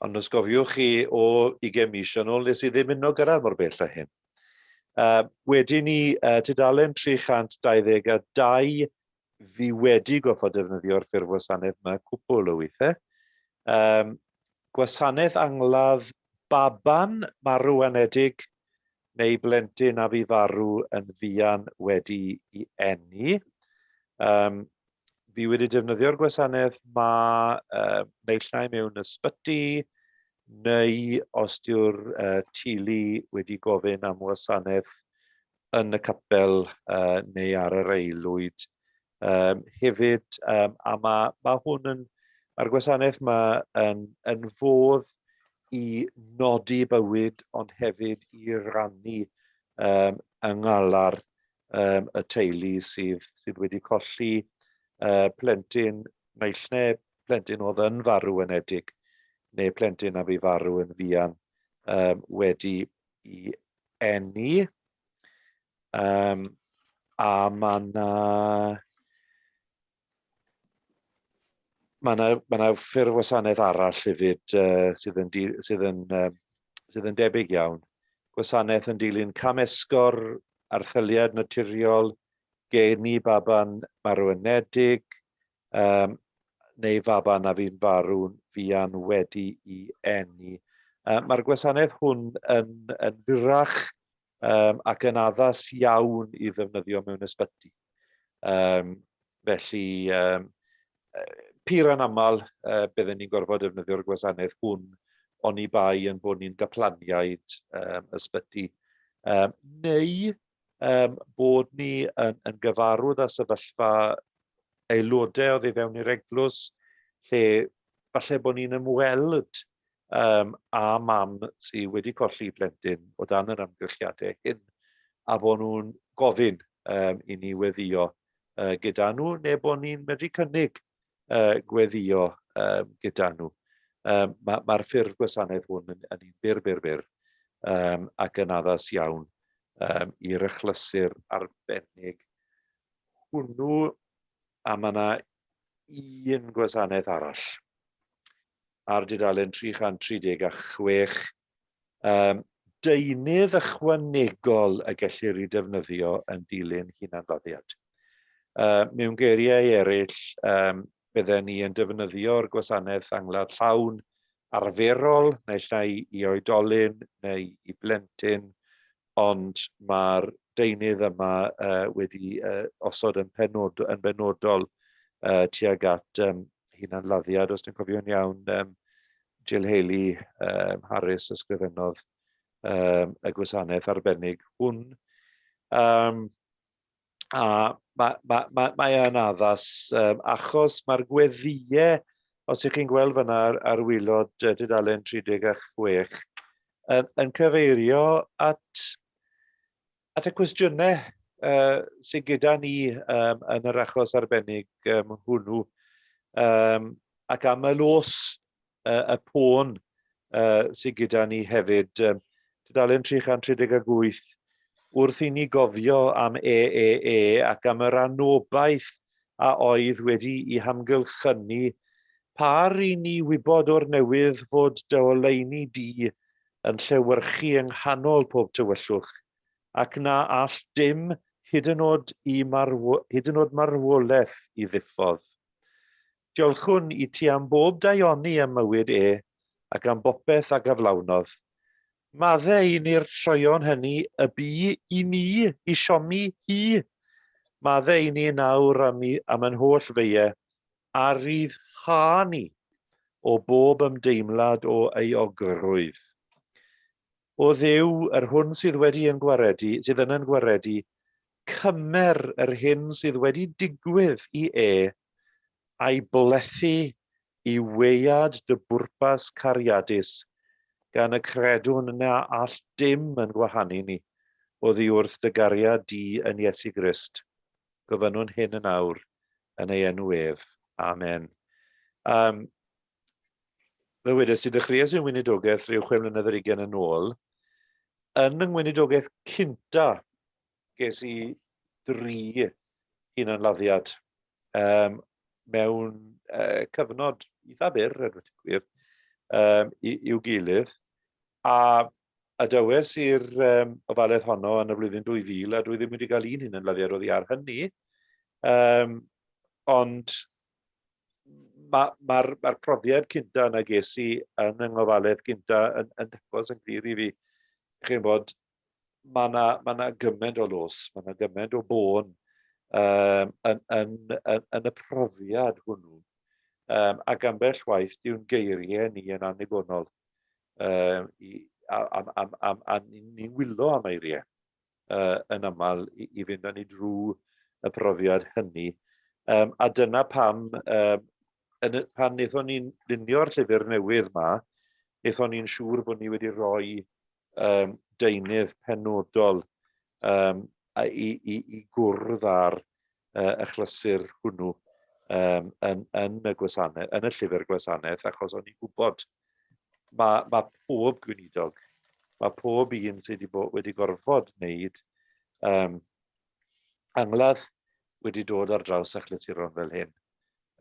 Speaker 1: Ond os gofiwch chi o 20 mis yn ôl, nes i ddim uno gyrraedd mor bell â hyn. Uh, wedyn ni, uh, tudalen 322, fi wedi goffod defnyddio'r ffurf wasanaeth yma cwpl o weithiau. Um, gwasanaeth angladd baban marw anedig neu blentyn a fi farw yn fuan wedi i eni. Um, fi wedi defnyddio'r gwasanaeth ma uh, naill ai mewn ysbyty neu os dyw'r uh, teulu wedi gofyn am wasanaeth yn y capel uh, neu ar yr aelwyd um, hefyd. Um, a mae, mae hwn yn, mae'r gwasanaeth yma yn, yn fodd i nodi bywyd, ond hefyd i rannu um, yng ngalar um, y teulu sydd, sydd wedi colli uh, plentyn naill neu plentyn oedd yn farw enedig neu plentyn a fu farw yn fuan um, wedi i eni. Um, a mae yna... Mae yna ma na ffurf wasanaeth arall hefyd uh, sydd, yn, sydd, yn, uh, sydd yn debyg iawn. Gwasanaeth yn dilyn camesgor, artholiad naturiol, geni baban marw-anedig, um, neu faban a fu'n farw'n fuan wedi i eni. Uh, Mae'r gwasanaeth hwn yn, yn fyrrach um, ac yn addas iawn i ddefnyddio mewn ysbyty. Um, felly, um, pur anaml, uh, bydden ni'n gorfod defnyddio'r gwasanaeth hwn oni bai yn bod ni'n gaplaniaid um, ysbyty. Um, neu um, bod ni yn, yn gyfarwydd â sefyllfa aelodau oddi fewn i'r eglwys, lle falle bod ni'n ymweld um, â mam sydd wedi colli plentyn o dan yr amgylchiadau hyn, a bod nhw'n gofyn um, i ni weddio uh, gyda nhw, neu bod ni'n medru cynnig uh, gweddio um, gyda nhw. Um, Mae'r ma, ffurf gwasanaeth hwn yn, yn un byr, byr, byr, um, ac yn addas iawn um, i'r achlysur arbennig hwnnw, a mae yna un gwasanaeth arall ar dudalen 336, um, deunydd ychwanegol y gellir ei defnyddio yn dilyn hunanladdiad. Uh, mewn geiriau eraill, um, bydden ni yn defnyddio'r gwasanaeth angladd llawn arferol, naill ai i oedolyn neu i blentyn, ond mae'r deunydd yma uh, wedi uh, osod yn, penod, yn benodol uh, tuag at um, hunanladdiad, os dwi'n cofio'n iawn, um, Jill Haley um, Harris ysgrifennodd um, y gwasanaeth arbennig hwn. Um, a mae, mae, mae, mae yn addas um, achos mae'r gweddïau, os ych chi'n gweld fyna ar, ar wylod tudalen 36, yn, yn cyfeirio at, at y cwestiynau uh, sydd gyda ni um, yn yr achos arbennig um, hwnnw, um, ac am y los uh, y pôn uh, sydd gyda ni hefyd. Um, tudalen 338, wrth i ni gofio am EEE ac am yr anobaith a oedd wedi i hamgylchynu, par i ni wybod o'r newydd fod dy oleuni di yn llewyrchu yng nghanol pob tywyllwch, ac na all dim hyd yn oed, i marw, hyd yn oed marwolaeth i ddiffodd. Diolchwn i ti am bob daioni ym mywyd e ac am bopeth a gyflawnodd. Madde i ni'r troeon hynny y bu i ni i siomi hi. Madde i ni nawr am, i, am yn holl feie, a ryddha ni o bob ymdeimlad o euogrwydd. O Dduw, yr hwn sydd wedi yn gwaredu, sydd yn yn gwaredu, cymer yr hyn sydd wedi digwydd i e, a'i blethu i weiad dy bwrpas cariadus, gan y credwn na all dim yn gwahanu ni oddi wrth dy gariad di yn Iesu Grist. Gofynnwn hyn yn awr yn ei enw ef. Amen. Um, Fe wedes i, dechreuais i'n weinidogaeth rhyw chwe mlynedd ar hugain yn ôl. Yn yng ngweinidogaeth cynta, ges i dri hunanladdiad um, mewn uh, cyfnod eitha byr, er dweud gwir, um, i'w gilydd. A a dywes i'r um, ofalaeth honno yn y flwyddyn 2000, a dwi ddim wedi cael un hunanladdiad oddi ar hynny. Um, ond mae'r ma, ma, ma profiad cynta yna ges i yn yng ngofalaeth gynta yn, yn dangos yn glir i fi, chi'n bod, mae yna ma na gymaint o los, mae yna gymaint o bôn um, yn, yn, yn, yn y profiad hwnnw. Um, ac ambell waith, diw'n geiriau ni yn annigonol. Um, i, a, a, a, a, a ni'n wylo am eiriau. uh, yn aml i, i fynd â ni drwy y profiad hynny. Um, a dyna pam, um, yn, pan wnaethon ni'n lunio'r llyfr newydd ma, wnaethon ni'n siŵr bod ni wedi rhoi um, deunydd penodol um, i, i, i gwrdd â'r uh, achlysur hwnnw um, yn, yn, y gwasanaeth, yn y llyfr gwasanaeth, achos o'n i'n gwybod mae, mae pob gweinidog, mae pob un sydd wedi, bod, wedi gorfod wneud um, angladd wedi dod ar draws achlysuron fel hyn.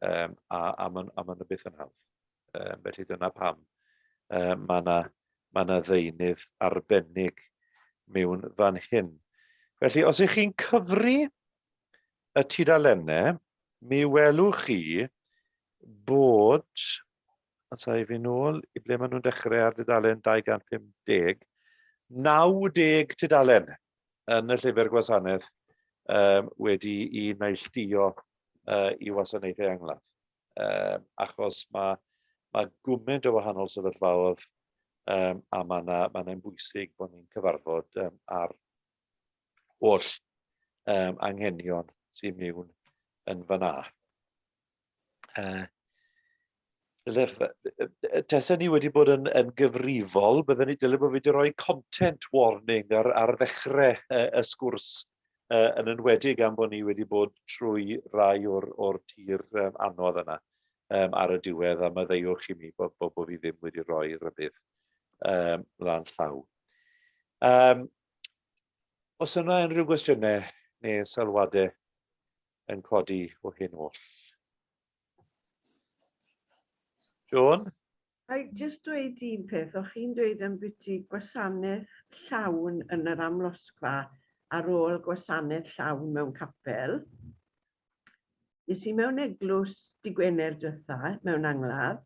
Speaker 1: Um, a, a maen a ma nhw byth yn hawdd. Um, felly dyna pam um, mae yna ma na ddeunydd arbennig mewn fan hyn. Felly, os ych chi'n cyfri y tudalennau, mi welwch chi bod, os i fi nôl i ble maen nhw'n dechrau ar dudalen 250, 90 tudalen yn y llyfr gwasanaeth um, wedi i neilltuo uh, i wasanaethau angladd. Um, achos mae, mae gwmynt o wahanol sefyllfaoedd um, a mae'n ma ma bwysig bod ni'n cyfarfod um, ar holl um, anghenion sy'n mewn yn fanna. Tesen ni wedi bod yn, yn gyfrifol, bydden ni dyle bod fi wedi rhoi content warning ar, ar ddechrau y, y sgwrs, uh, yn enwedig am bod ni wedi bod trwy rai o'r, or tir um, anodd yna um, ar y diwedd, a maddeuwch i mi bod, bod, bod fi ddim wedi rhoi rhybudd um, lan llaw. Um, os yna unrhyw gwestiynau neu sylwadau yn codi o hyn oll. Joan?
Speaker 4: I just dweud un peth, o'ch chi'n dweud am byti gwasanaeth llawn yn yr amlosgfa ar ôl gwasanaeth llawn mewn capel. Nes i mewn eglwys di Gwener diwetha, mewn angladd,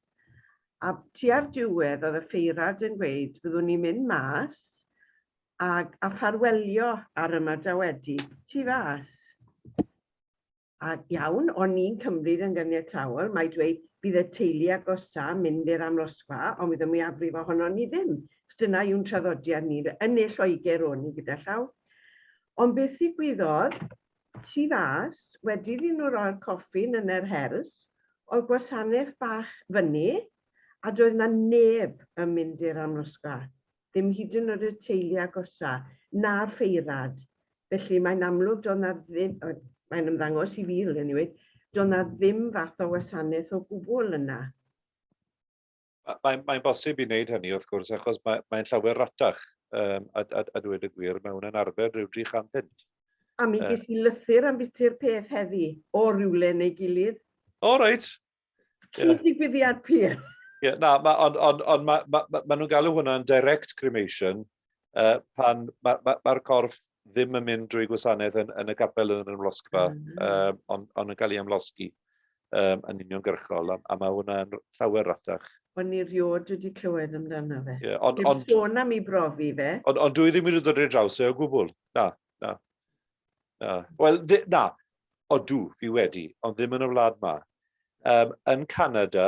Speaker 4: a tua'r diwedd oedd y ffeirad yn gweud fyddwn ni'n mynd mas a, a ffarwelio ar ymadawedi tu fas. A iawn, o'n i'n cymryd yn ganiataol, mae dweud bydd y teulu agosa yn mynd i'r amlosgfa, ond bydd y mwyafrif ohonon ni ddim. Chos dyna yw'n traddodiad ni, yn ne Lloegr o'n i gyda llaw. Ond beth ddigwyddodd, tu fas, wedi iddyn nhw roi'r coffin yn yr hers, oedd gwasanaeth bach fyny, a doedd 'na neb yn mynd i'r amlosgfa. Ddim hyd yn oed y teulu agosa, na'r ffeirad. Felly mae'n amlwg doedd 'na ddim, mae'n ymddangos i fi anyway, doedd 'na ddim fath o wasanaeth o gwbl yna.
Speaker 1: Mae'n mae bosib i wneud hynny wrth gwrs, achos mae'n mae llawer ratach, um, a, a, a dweud y gwir, mae hwnna'n arfer rhyw 300 punt.
Speaker 4: A mi ges i lythyr am biti'r peth heddi, o rywle neu gilydd.
Speaker 1: O, reit.
Speaker 4: Cyd-ddigwyddiad pur.
Speaker 1: Ie, na, ma, ond on, on, ma, ma, ma, ma nhw'n galw hwnna'n direct cremation, uh, pan mae'r ma, ma, ma corff ddim yn mynd drwy gwasanaeth yn, yn y capel yn yr ymlosgfa, mm. um, ond on yn cael ei ymlosgi um, yn uniongyrchol, a, a mae hwnna'n llawer ratach.
Speaker 4: O'n i rioed wedi clywed amdano fe.
Speaker 1: Yeah, ond,
Speaker 4: on, sôn am ei brofi fe.
Speaker 1: Ond on, dwi ddim wedi dod i'r draws e o gwbl. Na, na. Na. Wel, na, odw, fi wedi, ond ddim yn y wlad ma. Um, yn Canada,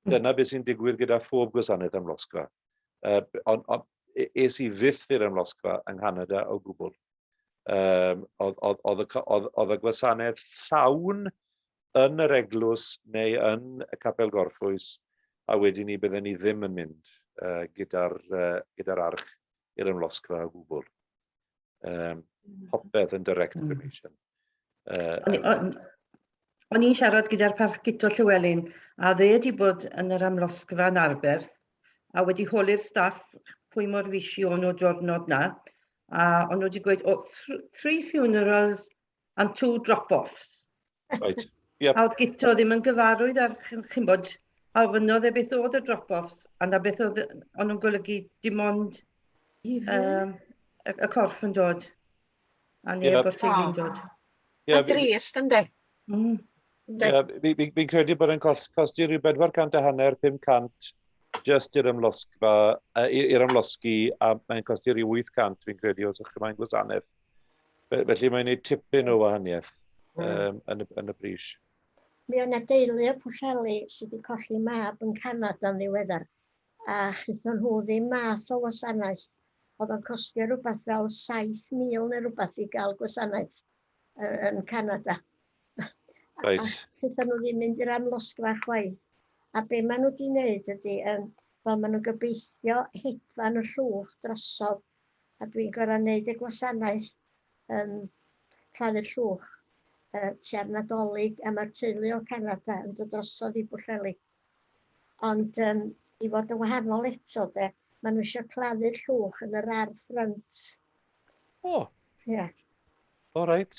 Speaker 1: hmm. dyna beth sy'n digwydd gyda phob gwasanaeth amlosgfa. Uh, on, on, e, es i fyth i'r amlosgfa yng Nghanada o gwbl. Um, oedd, oedd, oedd, oedd, oedd y gwasanaeth llawn yn yr eglwys neu yn y capel gorffwys, a wedyn ni bydden ni ddim yn mynd uh, gyda'r uh, gyda arch i'r ymlosgfa o gwbl. Um, popeth yn direct cremation.
Speaker 9: Uh, o'n i'n siarad gyda'r parch Guto Llywelyn, a dde wedi bod yn yr amlosgfa yn Arberth, a wedi holi'r staff pwy mor fishi o'n nhw diwrnod na, a o'n nhw wedi gweud, oh, three funerals and two drop-offs.
Speaker 1: Right. Yep.
Speaker 9: A oedd Guto ddim yn gyfarwydd ar, chi'n bod, a ofynnodd e beth oedd y drop-offs, a na beth oedd, o'n nhw'n golygu dim ond um, y, y corff yn dod, a neb yeah. o'r teulu'n dod.
Speaker 2: Yeah, Mae'n drist, ynddi?
Speaker 9: Mm.
Speaker 1: Yeah, fi'n fi, fi credu bod e'n cost, costi rhyw 400 a hanner, 500 just i'r ymlosgfa, i'r ymlosgi, a mae'n costi rhyw 800 fi'n credu os ydych chi'n gwasanaeth. Felly mae'n gwneud tipyn o wahaniaeth um, yn, y, yn y pris.
Speaker 10: Mi o'na deulu o Pwllheli sydd wedi colli mab yn Canada yn ddiweddar, a chithon nhw ddim math o wasanaeth. Oedd o'n costio rhywbeth fel 7,000 neu rhywbeth i gael gwasanaeth yn Canada.
Speaker 1: Right.
Speaker 10: A chithon nhw ddim mynd i'r amlosgfa chwaith. A be maen nhw wedi wneud ydy, um, wel maen nhw'n gobeithio hedfan y llwch drosodd a dwi'n gorfod wneud y gwasanaeth um, claddu llwch uh, tua'r Nadolig a mae'r teulu o Canada yn dod drosodd i Bwllheli. Ond um, i fod yn wahanol eto, de, maen nhw eisiau claddu llwch yn yr ardd ffrynt.
Speaker 1: O.
Speaker 10: Ie. Yeah.
Speaker 1: O, reit.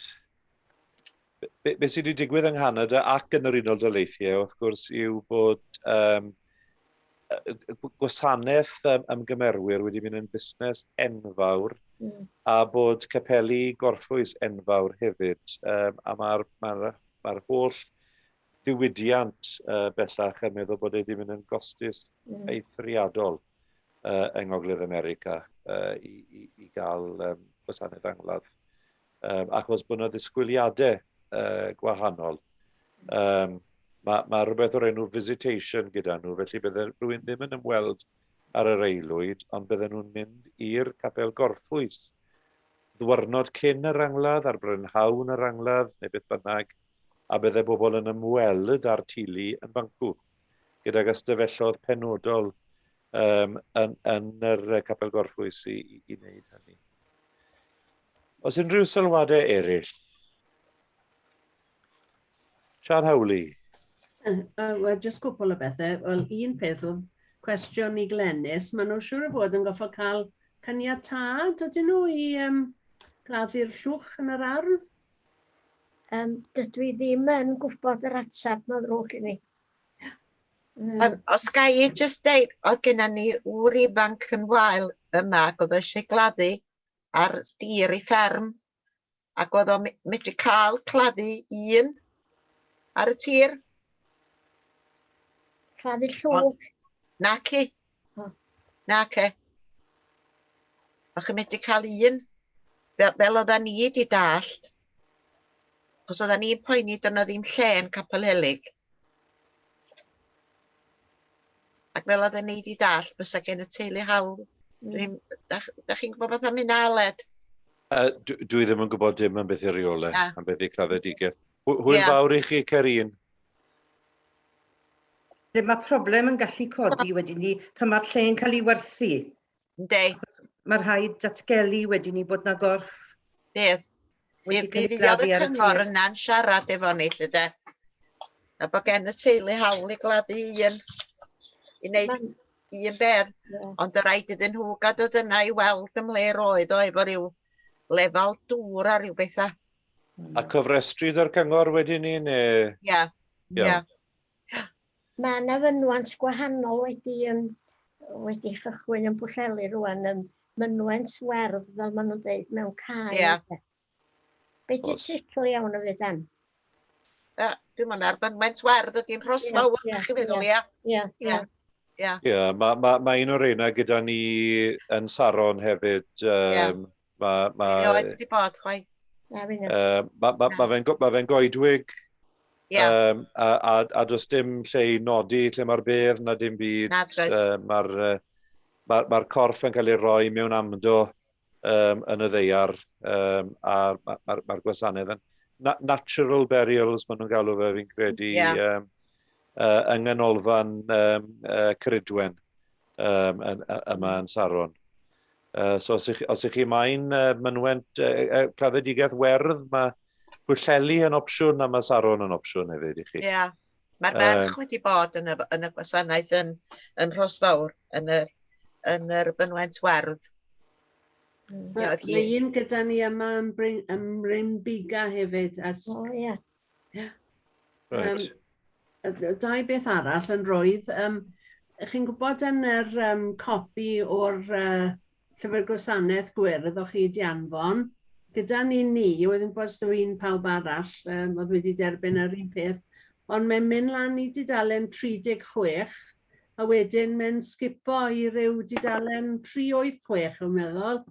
Speaker 1: Be, be sydd wedi digwydd yng Nghanada ac yn yr Unol Daleithiau, wrth gwrs, yw bod gwasanaeth ymgymerwyr wedi mynd yn busnes enfawr a bod capeli gorffwys enfawr hefyd. A mae'r ma ma holl diwydiant bellach yn meddwl bod e wedi mynd yn gostus eithriadol yng Ngogledd America i, i, i gael gwasanaeth angladd. Achos bod yna ddisgwyliadau gwahanol. Mae ma rhywbeth o'r enw visitation gyda nhw, felly bydde rhywun ddim yn ymweld ar yr aelwyd, ond bydden nhw'n mynd i'r capel gorffwys ddwyrnod cyn yr angladd, ar brynhawn yr angladd, neu beth bynnag, a bydde bobl yn ymweld â'r teulu yn fancw, gydag ystafelloedd penodol yn, yn yr capel gorffwys i, i, i wneud hynny. Oes unrhyw sylwadau eraill? Sian Howley.
Speaker 8: Wel, jyst cwpl o bethau. Wel, un peth oedd cwestiwn i Glenys. Maen nhw siŵr o fod yn goffo cael caniatâd, ydyn nhw, i gladdu'r llwch yn yr ardd?
Speaker 10: Dydw i ddim yn gwybod yr ateb, mae'n ddrwg i mi.
Speaker 2: Os ga i jyst deud, oedd genna ni ŵr ifanc yn wael yma ac oedd o eisiau gladdu ar dir ei fferm ac oedd o'n medru cael claddu un ar y tir.
Speaker 10: Claddu llwch?
Speaker 2: Naci. Naci. O'ch chi'n medru cael un fel, fel oedda ni wedi dallt. Os oedda ni'n poeni doedd 'na ddim lle yn Capel Helig. Ac fel oedden ni wedi dallt, bysa gen y teulu hawl. Da, da chi'n gwybod beth am hynna, Aled?
Speaker 1: Dwi ddim yn gwybod dim am beth i'r reolau, am beth i claddedigaeth. Hwyl yeah. fawr i chi, Cerin.
Speaker 9: Lle mae problem yn gallu codi wedyn ni pan mae'r lle'n cael ei werthu.
Speaker 2: Ynddi.
Speaker 9: Mae rhaid datgelu wedyn ni bod na gorff.
Speaker 2: Bydd. Mi mi fuodd y cyngor yna'n siarad efo ni, lle de. A bod gen y teulu hawl i gladdu un, i wneud un bedd, ond y rhaid iddyn nhw gael dod yna i weld ym mhle roedd o efo rhyw lefel dŵr a rhyw bethau.
Speaker 1: A cofrestru da'r cyngor wedyn ni, neu?
Speaker 2: Ia, ia.
Speaker 10: Mae yna fynwant gwahanol wedi, um, wedi chychwyn yn Pwllheli rwan, mynwent werdd, fel maen nhw'n dweud, mewn cae.
Speaker 2: Ia.
Speaker 10: Be di teitl iawn o fe dan?
Speaker 2: Ia, dwi'n meddwl ar mynwent werdd ydy'n rhos fawr, yeah, chi'n feddwl, ia?
Speaker 10: Ia,
Speaker 2: ia. Ia,
Speaker 1: yeah, mae ma, ma un o'r reina gyda ni yn Saron hefyd.
Speaker 2: Yeah.
Speaker 1: Ma,
Speaker 2: Erioed wedi bod, chwaith.
Speaker 10: Na, fi
Speaker 1: Mae ma, ma fe'n ma fe goedwig,
Speaker 2: yeah.
Speaker 1: a does dim lle i nodi lle mae'r bedd na dim byd.
Speaker 2: Na, does.
Speaker 1: Mae'r ma, ma corff yn cael ei roi mewn amdo yn y ddeiar, a mae'r ma, ma gwasanaeth yn... Natural burials, maen nhw'n galw fe, fi'n credu,
Speaker 2: yeah.
Speaker 1: yng nghanolfan Ceridwen yma yn Saron. So os ych, os ych chi moyn mynwent claddedigaeth werdd, mae Pwllheli yn opsiwn a mae Saron yn opsiwn hefyd i chi.
Speaker 2: Ie, yeah. Mae'r ferch wedi bod yn y, yn y gwasanaeth yn Rhos Fawr, yn yr fynwent werdd.
Speaker 8: Mae un gyda ni yma yn Brynbuga hefyd. As...
Speaker 10: O, ie.
Speaker 8: Yeah.
Speaker 1: Right.
Speaker 8: Dau beth arall yn roedd. Chi'n gwybod yn yr copi o'r llyfr gwasanaeth gwyrdd o'ch chi wedi anfon, gyda ni oedd yn gwybod os un pawb arall oedd wedi derbyn yr un peth, ond mae'n mynd lan i dudalen 36, a wedyn mae'n sgipo i ryw dudalen 386, o'n meddwl.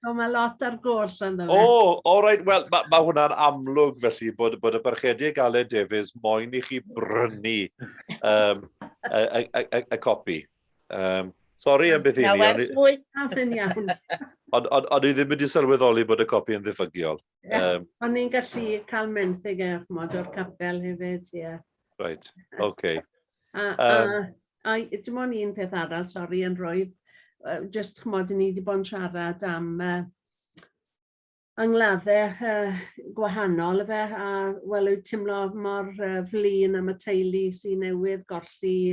Speaker 8: So mae lot ar goll ynddo fe.
Speaker 1: O, all right, wel, mae ma hwnna'n amlwg felly bod y Parchedig Aled Davies moyn i chi brynu y copi. Sori am beth i
Speaker 2: ni. Na werth mwy.
Speaker 8: Na, fe'n iawn.
Speaker 1: Ond i ddim wedi sylweddoli bod y copi yn ddiffygiol.
Speaker 8: O'n i'n gallu cael menthyg e, ch'mod, o'r capel hefyd, ie.
Speaker 1: Right, okay.
Speaker 8: A dim ond un peth arall, sori, yn rhoi, just ch'mod, ni wedi bod yn siarad am angladdau gwahanol efe, a wel, wyt teimlo mor flin am y teulu sy'n newydd golli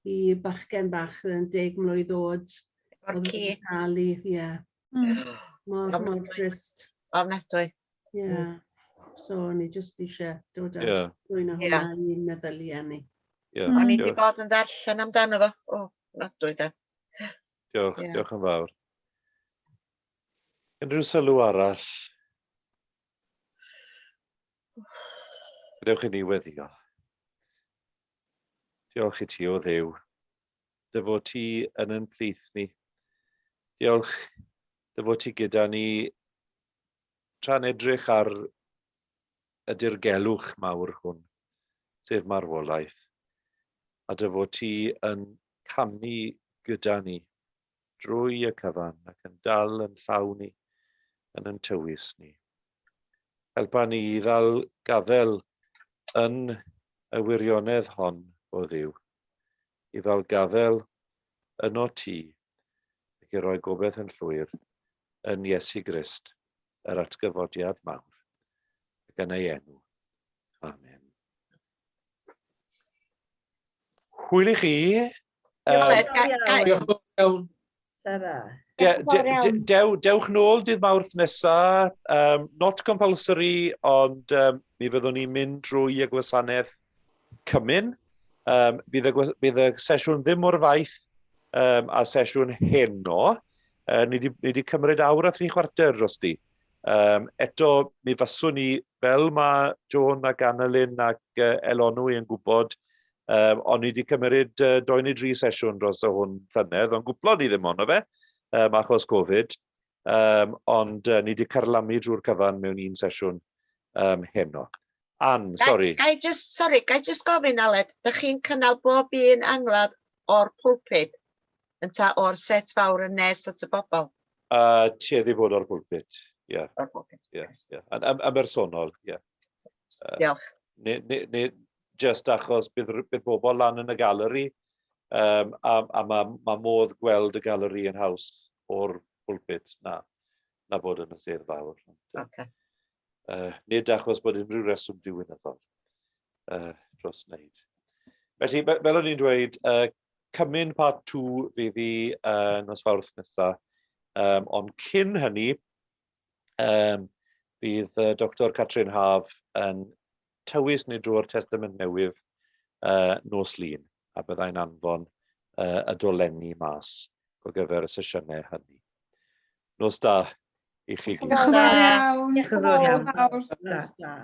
Speaker 8: i bachgen bach yn 10 mlwydd oed.
Speaker 2: O'r ci.
Speaker 8: Cael ei, ie. Mor, mor drist.
Speaker 2: Ofnadwy.
Speaker 8: Ie. So ni jyst eisiau dod â mwy na hwnna i'n meddyliau ni.
Speaker 1: Yeah.
Speaker 2: O'n i wedi bod yn ddarllen amdano fo. O, nodwy da.
Speaker 1: Diolch, diolch yn fawr. Unrhyw sylw arall? Gadewch i ni weddio. Diolch i ti o Dduw, dy fod ti yn yn plith ni. Diolch dy fod ti gyda ni tra'n edrych ar y dirgelwch mawr hwn, sef marwolaeth, a dy fod ti yn camu gyda ni drwy y cyfan ac yn dal yn llaw ni, yn yn tywys ni. Helpa ni i ddal gafel yn y wirionedd hon o Dduw, i ddal gafel yno ti, ac i roi gobeith yn llwyr yn Iesu Grist, yr atgyfodiad mawr, ac yn ei enw. Amen. Hwyl i chi.
Speaker 3: Diolch yn fawr iawn.
Speaker 4: Tara.
Speaker 1: De, de, de, dew, dewch nôl dydd Mawrth nesa. Not compulsory, ond mi fyddwn ni'n mynd drwy y gwasanaeth cymun. Bydd, y, bydd y sesiwn ddim mor faith a sesiwn heno. Ni wedi cymryd awr a thri chwarter dros di. Eto, mi faswn ni, fel mae Joan ac Annalyn ac Elonwy yn gwybod, ond ni wedi cymryd doi neu dri sesiwn dros y hwn llynedd, ond gwplon ni ddim ono fe, achos Covid, ond ni wedi carlamu drwy'r cyfan mewn un sesiwn heno. Ann, sori.
Speaker 2: Ga i just, sorry, ga i just gofyn, Aled, dych chi'n cynnal bob un angladd o'r pulpit, ynta o'r set fawr yn nes at y bobl?
Speaker 1: Tueddu bod o'r pulpit, ie. Yeah.
Speaker 2: O'r pulpit.
Speaker 1: Ie, ie. Yn bersonol, ie.
Speaker 2: Diolch.
Speaker 1: Ne, just achos bydd bobl lan yn y galeri, a ma modd gweld y galeri yn haws o'r pulpit na bod yn y sedd fawr.
Speaker 2: Okay.
Speaker 1: Nid achos bod unrhyw reswm diwinyddol dros wneud. Felly, fel o'n i'n dweud, Cymun Part 2 fydd hi nos Fawrth nesaf. Ond cyn hynny, bydd Dr Catrin Haf yn tywys ni drwy'r Testament Newydd nos Lun, a byddai'n anfon y dolenni mas o gyfer y sesiynau hynny. Nos da i chi gyd.
Speaker 7: Diolch yn fawr iawn.
Speaker 9: Diolch yn fawr iawn.
Speaker 7: Fawr.
Speaker 4: Da, da.